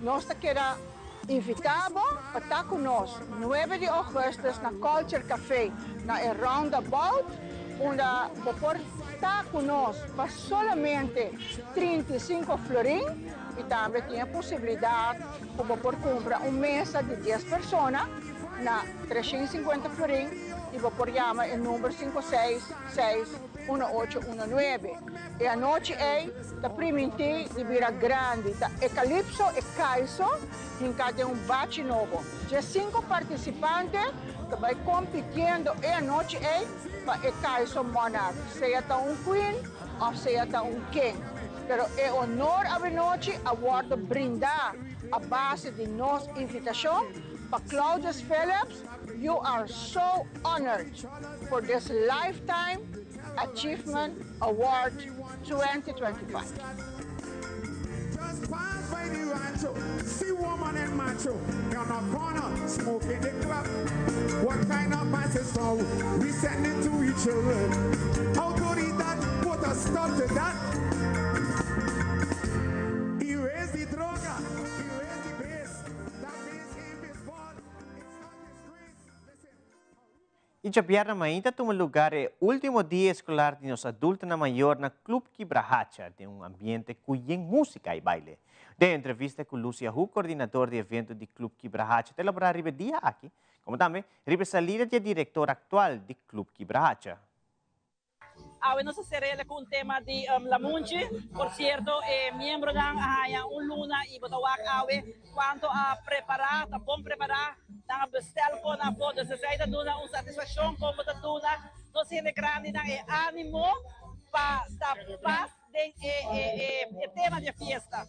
[SPEAKER 2] nos ta keda invita bo pa ta cu nos nuebe di augustus na Culture Café na e Roundabout unda bo por. ta ku nos pa solamente 35 florin i tambe tin e posibilidat ku bo por kumpra un mesa di dies persona na 350 florin i bo por yama e number 566 1819. E anochi ei ta primintí di bira grandi, ta e calypso e kaiso hinká den un bachi nobo. 15 partisipante ta bai kompitiendo e anochi ei pa e kaiso monarch, sea ta un queen òf sea ta un king. Pero e honor anochi a wòrdu brindá a base di nos invitashon pa Claudius Phillips. You are so honored for this Lifetime Achievement Award 2025.
[SPEAKER 5] Just pass by the rancho, see woman and macho in a corner smoking the club. What kind of message so we send it to each other? Autoridad put a stop to that. Erase the droga, erase the base. That means in baseball.
[SPEAKER 3] I djabièrnè mainta a tuma lugá e último dia eskolar di nos adultonan mayó na Club Kibrahacha, den un ambiente ku músika i baile. Den entrevista ku Lucia Hu, koordinadó di evento di Club Kibrahacha, ta elaborá riba e dia aki, komo tambe riba salida di direktor aktual di Club Kibrahacha.
[SPEAKER 7] Awe nos a sera ku un tema di Lamunchi. Por sierto, e miembronan a haña un luna i bo ta wak awe kuantu a prepará, ta bon prepará, nan a bestel kon afó. Dus esei ta duna un satisfakshon komo ta duna nos hende grandinan e ánimo pa ta pas den e tema di fiesta.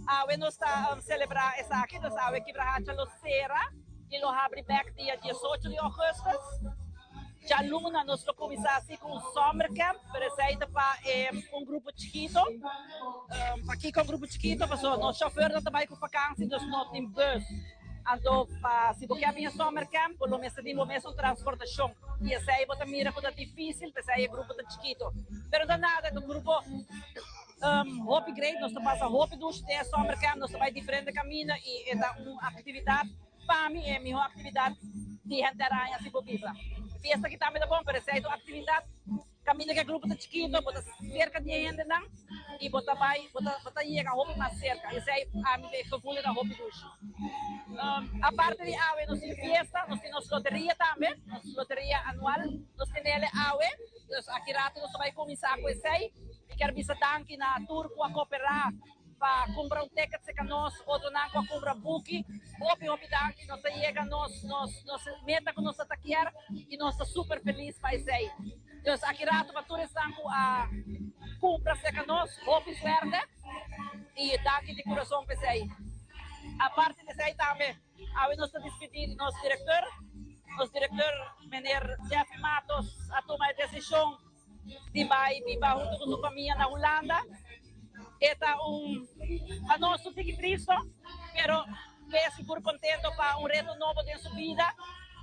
[SPEAKER 7] Awe nos ta selebrá esaki, dus awe Kibrahacha lo sera i lo habri bèk dia 18 di ougùstùs. Djaluna nos lo kuminsá asina ku un summer camp, pero esei ta pa un grupo chikitu. Pakiko un grupo chikitu? Pasobra nos chauffeur ta bai ku vakantie, dus no tin bus. Anto, pa si bo ke bin summer camp, lo mester tin mes un transportashon. I esei bo ta mira ku ta difísil, esei e grupo ta chikitu. Pero no nada, e grupo hopi great, nos ta pasa hopi dushi den summer camp, nos ta bai diferente kaminda i ta un aktividat pa mi e mihó aktividat di henter aña, si bo bisa. Fiesta aki tambe ta bon, pero esei ta un aktividat kaminda ku e grupo ta chikitu, bo ta serka di hendenan i bo ta bai, bo ta yega hopi mas serka. Esei ami e gevoel ta hopi dushi. Aparte di awe nos tin fiesta, nos tin nos loteria tambe, nos loteria anual, nos tin awe. Dus aki ratu nos ta bai kuminsá ku esei. Mi ke bisa danki na tur ku a kooperá pa kumpra un ticket serka nos, otronan ku a kumpra buki. Hopi, hopi danki. Nos a yega nos meta ku nos ta kier i nos ta super felis pa esei. Dus aki ratu pa tur esnan ku a kumpra serka nos, hopi suerte i danki di kurason pa esei. Aparte di esei tambe, awe nos ta despedí di nos direktor. Nos direktor, meneer Jeffrey Matos, a tuma e desishon di bai biba huntu ku su famia na Hulanda. E ta un, pa nos un tiki tristu, pero ke sigur kontentu pa un reto nobo den su bida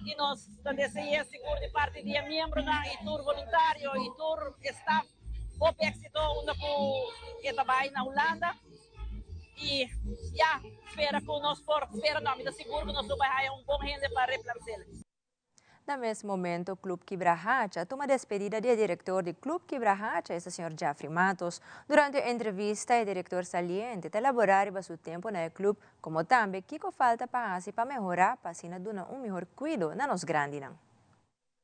[SPEAKER 7] i nos ta deseá sigur di parti di e miembronan i tur voluntario i tur staff hopi éksito unda ku e ta bai na Hulanda. I ya, spera ku nos por, spera no, mi ta sigur ku nos lo bai haña un bon hende pa remplas'é.
[SPEAKER 4] Na mes momento, Club Kibrahacha a tuma despedida di direktor di Club Kibrahacha, e señor Jeffrey Matos. Durante e entrevista, e direktor saliente ta elaborá riba su tempu na e klup, komo tambe kiko falta pa hasi pa mehorá, pa asina duna un mihó kuido na nos grandinan.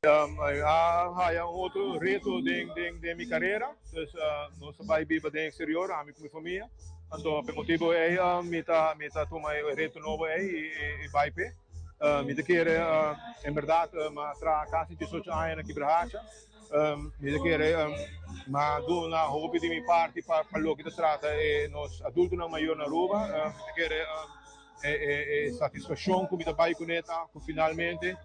[SPEAKER 8] A un otro reto den mi karera, dus nos ta bai biba den eksterior, ami ku mi famia. Anto, pa motibu ei, mi ta tuma e reto nobo ei i bai p'e. Mi ta kere, en berdat, m'a traha kasi 18 aña na Kibrahacha. Mi ta kere, m'a duna hopi di mi parti pa loke ta trata e nos adultonan mayó na Aruba. Mi ta kere e satisfakshon ku mi ta bai kuné ta ku finalmente,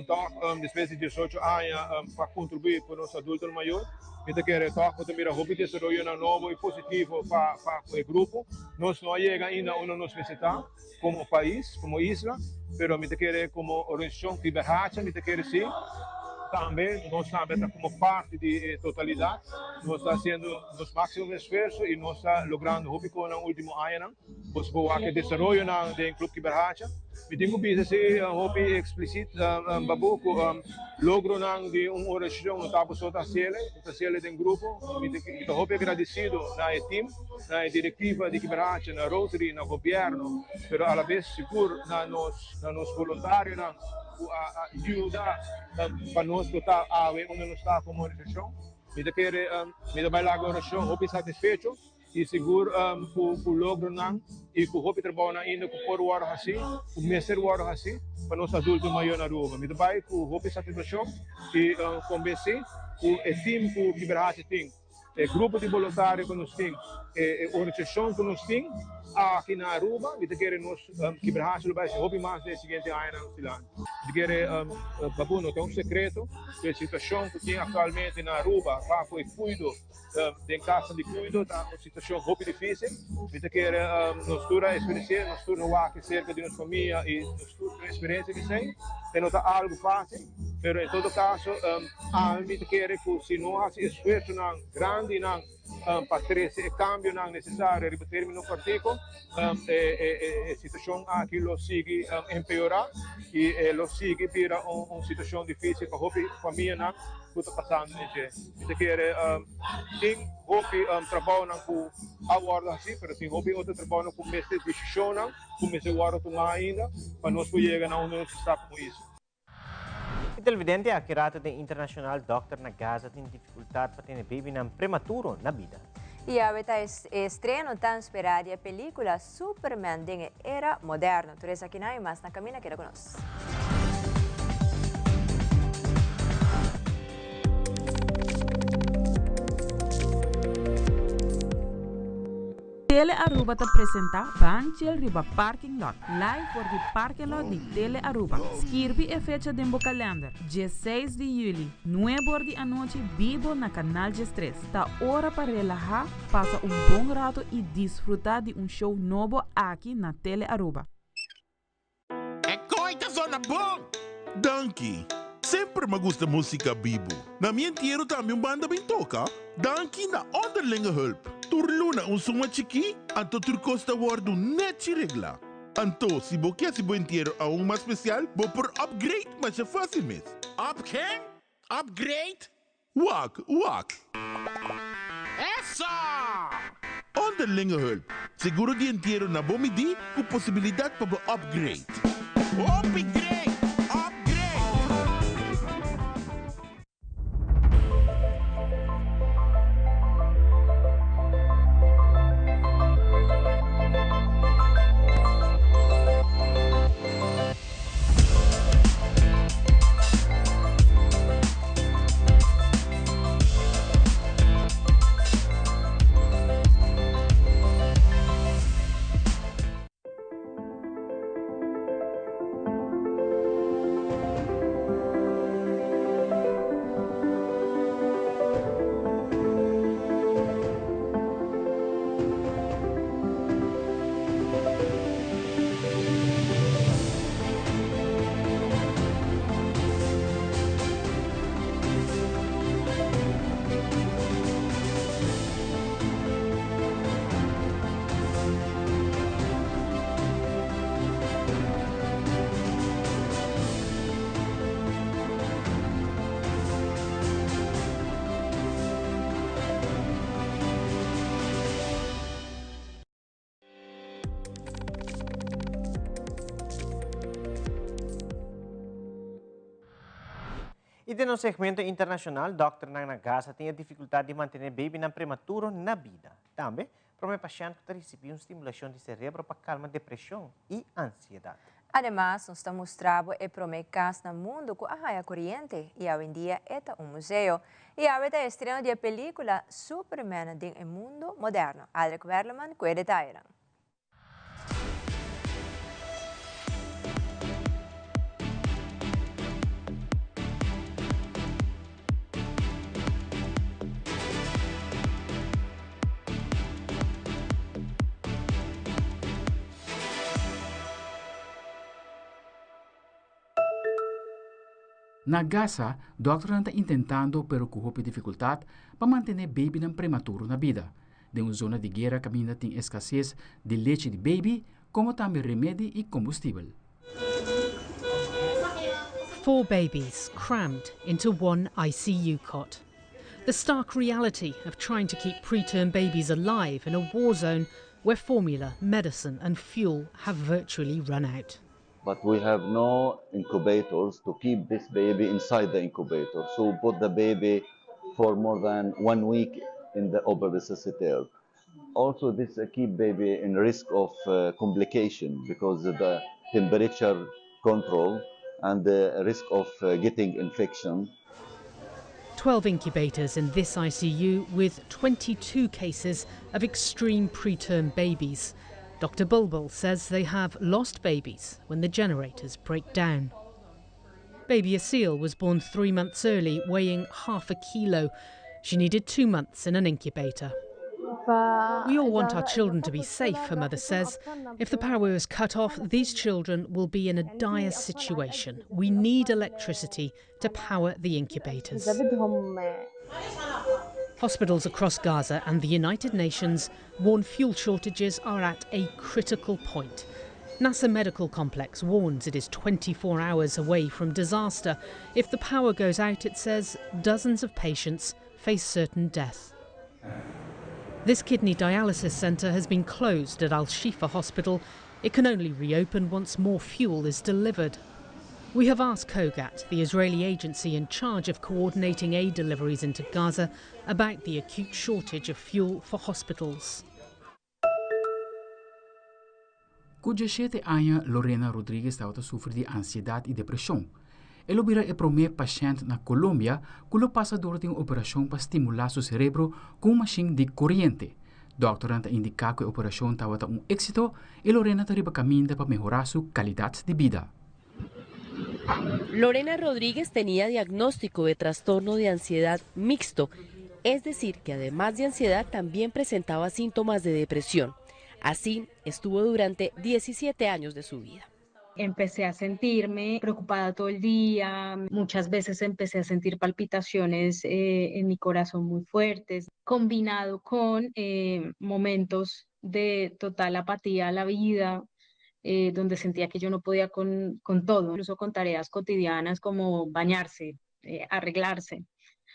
[SPEAKER 8] toch, despues di 18 aña pa kontribuí pa nos adultonan mayó, mi ta kere toch ku mira hopi desaroyo nobo i positivo pa e grupo. Nos no a yega ainda unda nos mester ta komo pais, komo isla, pero mi ta kere komo organisashon Kibrahacha, mi ta kere sí, tambe nos tambe ta komo parti di e totalidat, nos ta hasiendo nos máksimo esfuerso i nos ta logrando hopi kos den último añanan. Pues bo wak e desaroyonan den Club Kibrahacha. Mi tin ku bisa si hopi eksplisit Babu ku logronan di un organisashon no ta boso ta hasiel, bo ta hasiel den grupo. Mi ta hopi agradesido na e tim, na e direktiva di Kibrahacha, na Rotary, na gobièrnu, pero alabes sigur na nos na nos boluntarionan ku a yuda pa nos por ta awe unda nos ta komo organisashon. Mi ta kere mi ta bai laga orashon hopi satisfecho. I sigur ku logronan i ku hopi trabounan ainda ku por wòrdu hasí, ku mester wòrdu hasí pa nos adulto mayor na Aruba. Mi ta bai ku hopi satisfakshon i kombensí ku e tim ku Kiberhachi tin, e grupo di boluntario ku nos tin, e organisashon ku nos tin aki na Aruba, mi ta kere nos Kiberhachi lo bai hasi hopi mas den e siguiente añanan dilanti. Mi ta kere Babu, no ta un sekreto ku e situashon ku tin aktualmente na Aruba pa ku e kuido, Den kaso di kuido ta un situashon hopi difísil. Mi ta kere nos tur a eksperensi'é, nos tur a wak serka di nos famia i nos tur tin eksperensia di esei. E no ta algu fásil, pero en todo kaso ami mi ta kere ku si no hasi esfuersonan grandinan pa trese e kambionan nesesario riba término kòrtiku, e situashon aki lo sigui empeorá i e lo sigui bira un situashon difísil pa hopi famianan ku ta pasando den dje. Mi ta kere tin hopi trabounan ku a wòrdu hasí, pero tin hopi otro trabounan ku mester desishonnan ku mester wòrdu tumá ainda pa nos por yega na unda nos ta komo isla.
[SPEAKER 3] E televidente aki rato den internacional dokter na Gaza tin dificultad pa tene babynan prematuro na bida.
[SPEAKER 4] Y awe ta e estreno tan spera di e pelicula Superman den e era moderno. Tur esakinan y mas na camina keda cu nos.
[SPEAKER 9] Tele Aruba ta presenta Ban Chill riba Parking Lot, live for di Parking Lot di Tele Aruba. Skirbi e fecha den bo kalender, dieseis di juli, nuebe or di anochi bibo na Canal diestres. Ta ora pa relaha, pasa un bon rato y disfruta di un show nobo aki na Tele Aruba.
[SPEAKER 18] E kooi ta zona bon! Danki! Semper m'a gusta musica bibu. Na mi entiero tambe un banda bin toca. Danki na Onderlinge Hulp. Tur luna un suma chikí, anto tur kos ta wordu nechi reglá. Anto, si bo ke hasi bo entiero aun mas spesial, bo por upgrade masha fácil mes. Up ken? Upgrade? Wak, wak. Eso! Onderlinge hulp, seguro di entiero na bo midí ku posibilidat pa bo upgrade. Hopi great! Upgrade!
[SPEAKER 3] Y den nos segmento internacional, dokternan na Gaza tin e dificultad di mantene babynan prematuro na bida. Tambe, prome pashent cu ta ricibi un stimulacion di cerebro pa calma depresion y ansiedad.
[SPEAKER 4] Ademas, nos ta mustra bo e prome cas na mundo cu a haya coriente y awendia e ta un museo. Y awe ta estreno di e pelicula Superman den e mundo moderno. Aldrich Werleman cu e detayenan.
[SPEAKER 10] Na Gaza, dòkternan ta intentando, pero ku hopi difikultat, pa mantené beibinan prematuro na bida. Den un zona di guera kaminda tin eskases di lechi di beibi, komo tambe remedi i kombustibel.
[SPEAKER 11] Four babies crammed into one ICU cot. The stark reality of trying to keep preterm babies alive in a war zone where formula, medicine, and fuel have virtually run out.
[SPEAKER 12] But we have no incubators to keep this baby inside the incubator. So we put the baby for more than one week in the open resuscitator. Also, this keep baby in risk of complication because of the temperature control and the risk of getting infection.
[SPEAKER 11] 12 incubators in this ICU with 22 cases of extreme preterm babies. Dr. Bulbul says they have lost babies when the generators break down. Baby Asil was born 3 months early, weighing half a kilo. She needed 2 months in an incubator. "We all want our children to be safe," her mother says. "If the power is cut off, these children will be in a dire situation. We need electricity to power the incubators." Hospitals across Gaza and the United Nations warn fuel shortages are at a critical point. Nasser Medical Complex warns it is 24 hours away from disaster. If the power goes out, it says, dozens of patients face certain death. This kidney dialysis centre has been closed at Al Shifa Hospital. It can only reopen once more fuel is delivered. We have asked COGAT, the Israeli agency in charge of coordinating aid deliveries into Gaza, about the acute shortage of fuel for hospitals.
[SPEAKER 10] Ku 17 aña, Lorena Rodriguez tabata sufri di ansiedat i depreshon. El a bira e promé pashènt na Colombia ku a pasa dor di un operashon pa stimulá su serebro ku un mashin di koriente. Dòkternan ta indiká ku e operashon tabata un éksito i Lorena ta riba kaminda pa mehorá su kalidat di bida.
[SPEAKER 13] Lorena Rodríguez tenía diagnóstico de trastorno de ansiedad mixto, es decir, que además de ansiedad también presentaba síntomas de depresión. Así estuvo durante 17 años de su vida.
[SPEAKER 14] Empecé a sentirme preocupada todo el día, muchas veces empecé a sentir palpitaciones en mi corazón muy fuertes, combinado con momentos de total apatía a la vida, donde sentía que yo no podía con todo, incluso con tareas cotidianas como bañarse, arreglarse.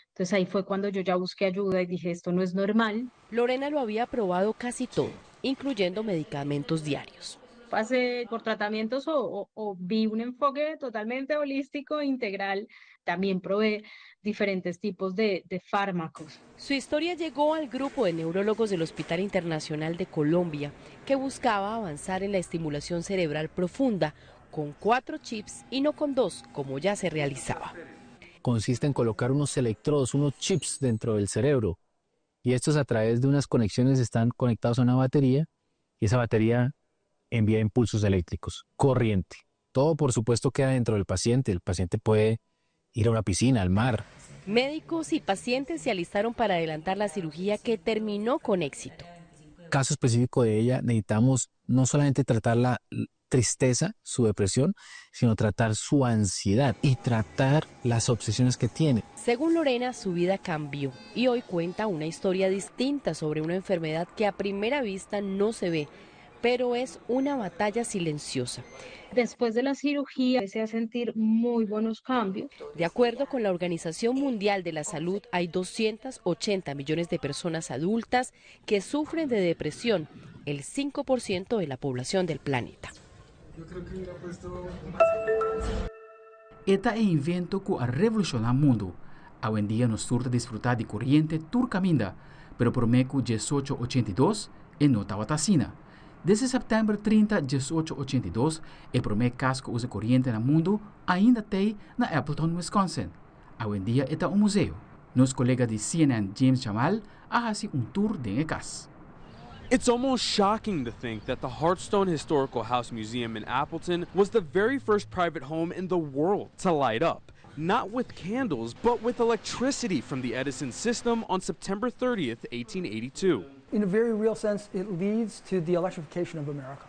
[SPEAKER 14] Entonces ahí fue cuando yo ya busqué ayuda y dije: "Esto no es normal".
[SPEAKER 13] Lorena lo había probado casi todo, incluyendo medicamentos diarios.
[SPEAKER 14] Pasé por tratamientos o vi un enfoque totalmente holístico, integral. También probé diferentes tipos de fármacos.
[SPEAKER 13] Su historia llegó al grupo de neurólogos del Hospital Internacional de Colombia, que buscaba avanzar en la estimulación cerebral profunda con cuatro chips y no con dos, como ya se realizaba.
[SPEAKER 25] Consiste en colocar unos electrodos, unos chips dentro del cerebro. Y estos a través de unas conexiones están conectados a una batería y esa batería envía impulsos eléctricos, corriente. Todo, por supuesto, queda dentro del paciente. El paciente puede ir a una piscina, al mar.
[SPEAKER 13] Médicos y pacientes se alistaron para adelantar la cirugía que terminó con éxito.
[SPEAKER 25] Caso específico de ella, necesitamos no solamente tratar la tristeza, su depresión, sino tratar su ansiedad y tratar las obsesiones que tiene.
[SPEAKER 13] Según Lorena, su vida cambió y hoy cuenta una historia distinta sobre una enfermedad que a primera vista no se ve, pero es una batalla silenciosa.
[SPEAKER 14] Después de la cirugía empecé a sentir muy buenos cambios.
[SPEAKER 13] De acuerdo con la Organización Mundial de la Salud, hay 280 millones de personas adultas que sufren de depresión, el 5% de la población del planeta.
[SPEAKER 10] E ta e invento ku a revolushoná mundu. Awendia nos tur ta disfrutá di koriente tur kaminda, pero promé ku 1882 e no tabata asina. Desde sèptèmber 30, 1882, e promé kas ku usa koriente na mundu ainda t'ei na Appleton, Wisconsin. Awendia e ta un museo. Nos kolega di CNN James Jamal a hasi un tour den e kas.
[SPEAKER 26] It's almost shocking to think that the Hartstone Historical House Museum in Appleton was the very first private home in the world to light up. Not with candles, but with electricity from the Edison system on September 30th, 1882.
[SPEAKER 27] In a very real sense, it leads to the electrification of America.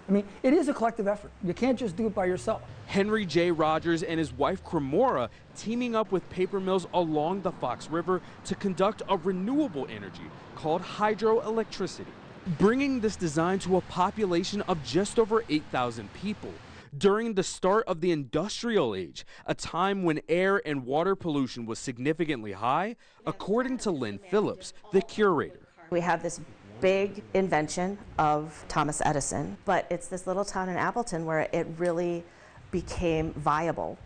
[SPEAKER 27] I mean, it is a collective effort. You can't just do it by yourself.
[SPEAKER 26] Henry J. Rogers and his wife Cremora teaming up with paper mills along the Fox River to conduct a renewable energy called hydroelectricity, bringing this design to a population of just over 8,000 people. during the start of the industrial age, a time when air and water pollution was significantly high, according to Lynn Phillips, the curator.
[SPEAKER 6] We have this big invention of Thomas Edison, but it's this little town in Appleton where it really became viable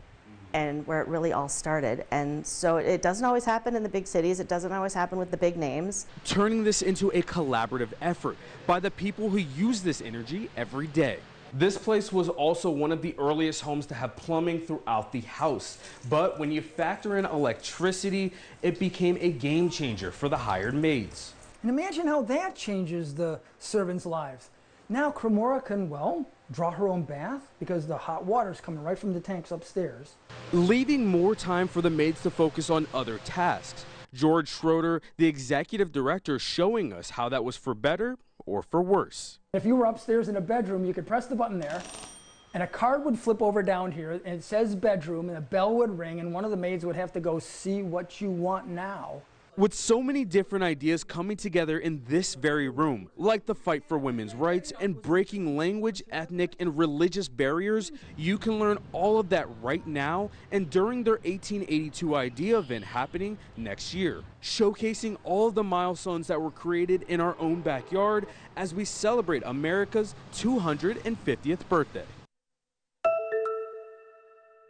[SPEAKER 6] and where it really all started. And so it doesn't always happen in the big cities, it doesn't always happen with the big names.
[SPEAKER 26] Turning this into a collaborative effort by the people who use this energy every day. This place was also one of the earliest homes to have plumbing throughout the house. But when you factor in electricity, it became a game changer for the hired maids.
[SPEAKER 27] And imagine how that changes the servants' lives. Now Cremora can, well, draw her own bath because the hot water's coming right from the tanks upstairs.
[SPEAKER 26] Leaving more time for the maids to focus on other tasks. George Schroeder, the executive director, showing us how that was for better or for worse.
[SPEAKER 27] If you were upstairs in a bedroom, you could press the button there, and a card would flip over down here, and it says bedroom, and a bell would ring, and one of the maids would have to go see what you want now.
[SPEAKER 26] With so many different ideas coming together in this very room, like the fight for women's rights and breaking language, ethnic, and religious barriers, you can learn all of that right now and during their 1882 IDEA event happening next year, showcasing all of the milestones that were created in our own backyard as we celebrate America's 250th birthday.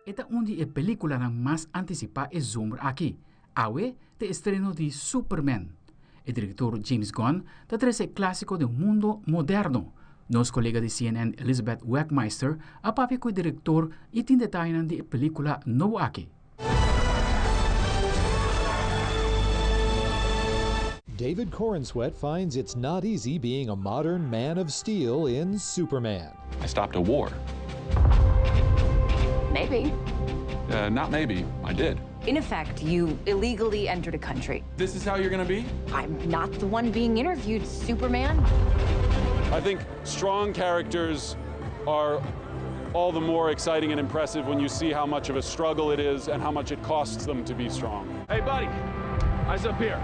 [SPEAKER 10] E ta un di e peliculanan mas anticipa e zomer aki. Awe t'e estreno di Superman. E director James Gunn ta trece e clasico den un mundo moderno. Nos colega di CNN Elizabeth Wegmeister a papia cu e director y tin detayenan di e pelicula nobo aki.
[SPEAKER 15] David Corenswet finds it's not easy being a modern man of steel in Superman.
[SPEAKER 16] I stopped a war.
[SPEAKER 17] Maybe.
[SPEAKER 16] Not maybe, I did.
[SPEAKER 17] In effect, you illegally entered a country.
[SPEAKER 16] This is how you're going to be?
[SPEAKER 17] I'm not the one being interviewed, Superman.
[SPEAKER 16] I think strong characters are all the more exciting and impressive when you see how much of a struggle it is and how much it costs them to be strong.
[SPEAKER 26] Hey, buddy, eyes up here.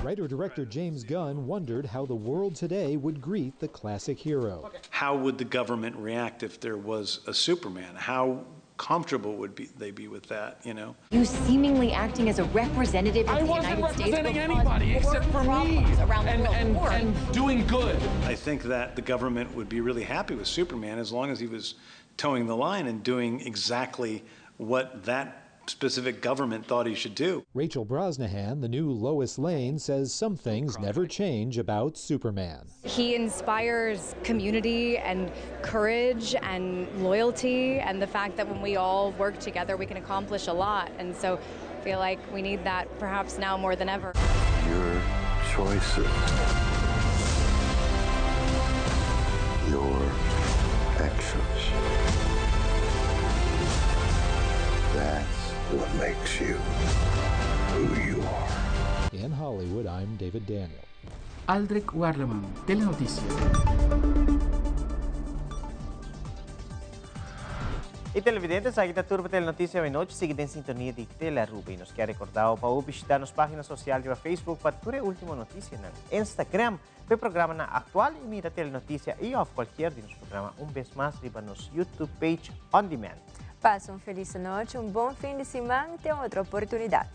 [SPEAKER 15] Writer-director James Gunn wondered how the world today would greet the classic hero.
[SPEAKER 19] How would the government react if there was a Superman? How comfortable would they be with that, you know?
[SPEAKER 17] You seemingly acting as a representative of
[SPEAKER 16] I
[SPEAKER 17] the
[SPEAKER 16] wasn't
[SPEAKER 17] United States
[SPEAKER 16] representing
[SPEAKER 17] will cause
[SPEAKER 16] anybody except for me
[SPEAKER 17] problems around the world. War.
[SPEAKER 16] and doing good.
[SPEAKER 19] I think that the government would be really happy with Superman as long as he was toeing the line and doing exactly what that specific government thought he should do.
[SPEAKER 15] Rachel Brosnahan, the new Lois Lane, says some things never change about Superman.
[SPEAKER 20] He inspires community and courage and loyalty and the fact that when we all work together, we can accomplish a lot. And so I feel like we need that perhaps now more than ever.
[SPEAKER 22] Your choices. Your actions. That's what makes you who you are.
[SPEAKER 15] In Hollywood, I'm David Daniel.
[SPEAKER 10] Aldrich Werleman, Telenoticia.
[SPEAKER 3] Y televidente, esaki ta tur pa Telenoticia awe nochi. Sigui den sintonia di Telearuba. Y nos kier recorda bo pa bo bishita nos pagina social riba Facebook pa tur e ultimo noticianan. Instagram pa e programanan actual y mira Telenoticia y of cualkier di nos programa un bes mas riba nos YouTube page on demand.
[SPEAKER 4] Pasa un feliz nochi, un bon fin di siman, te un otro oportunidad.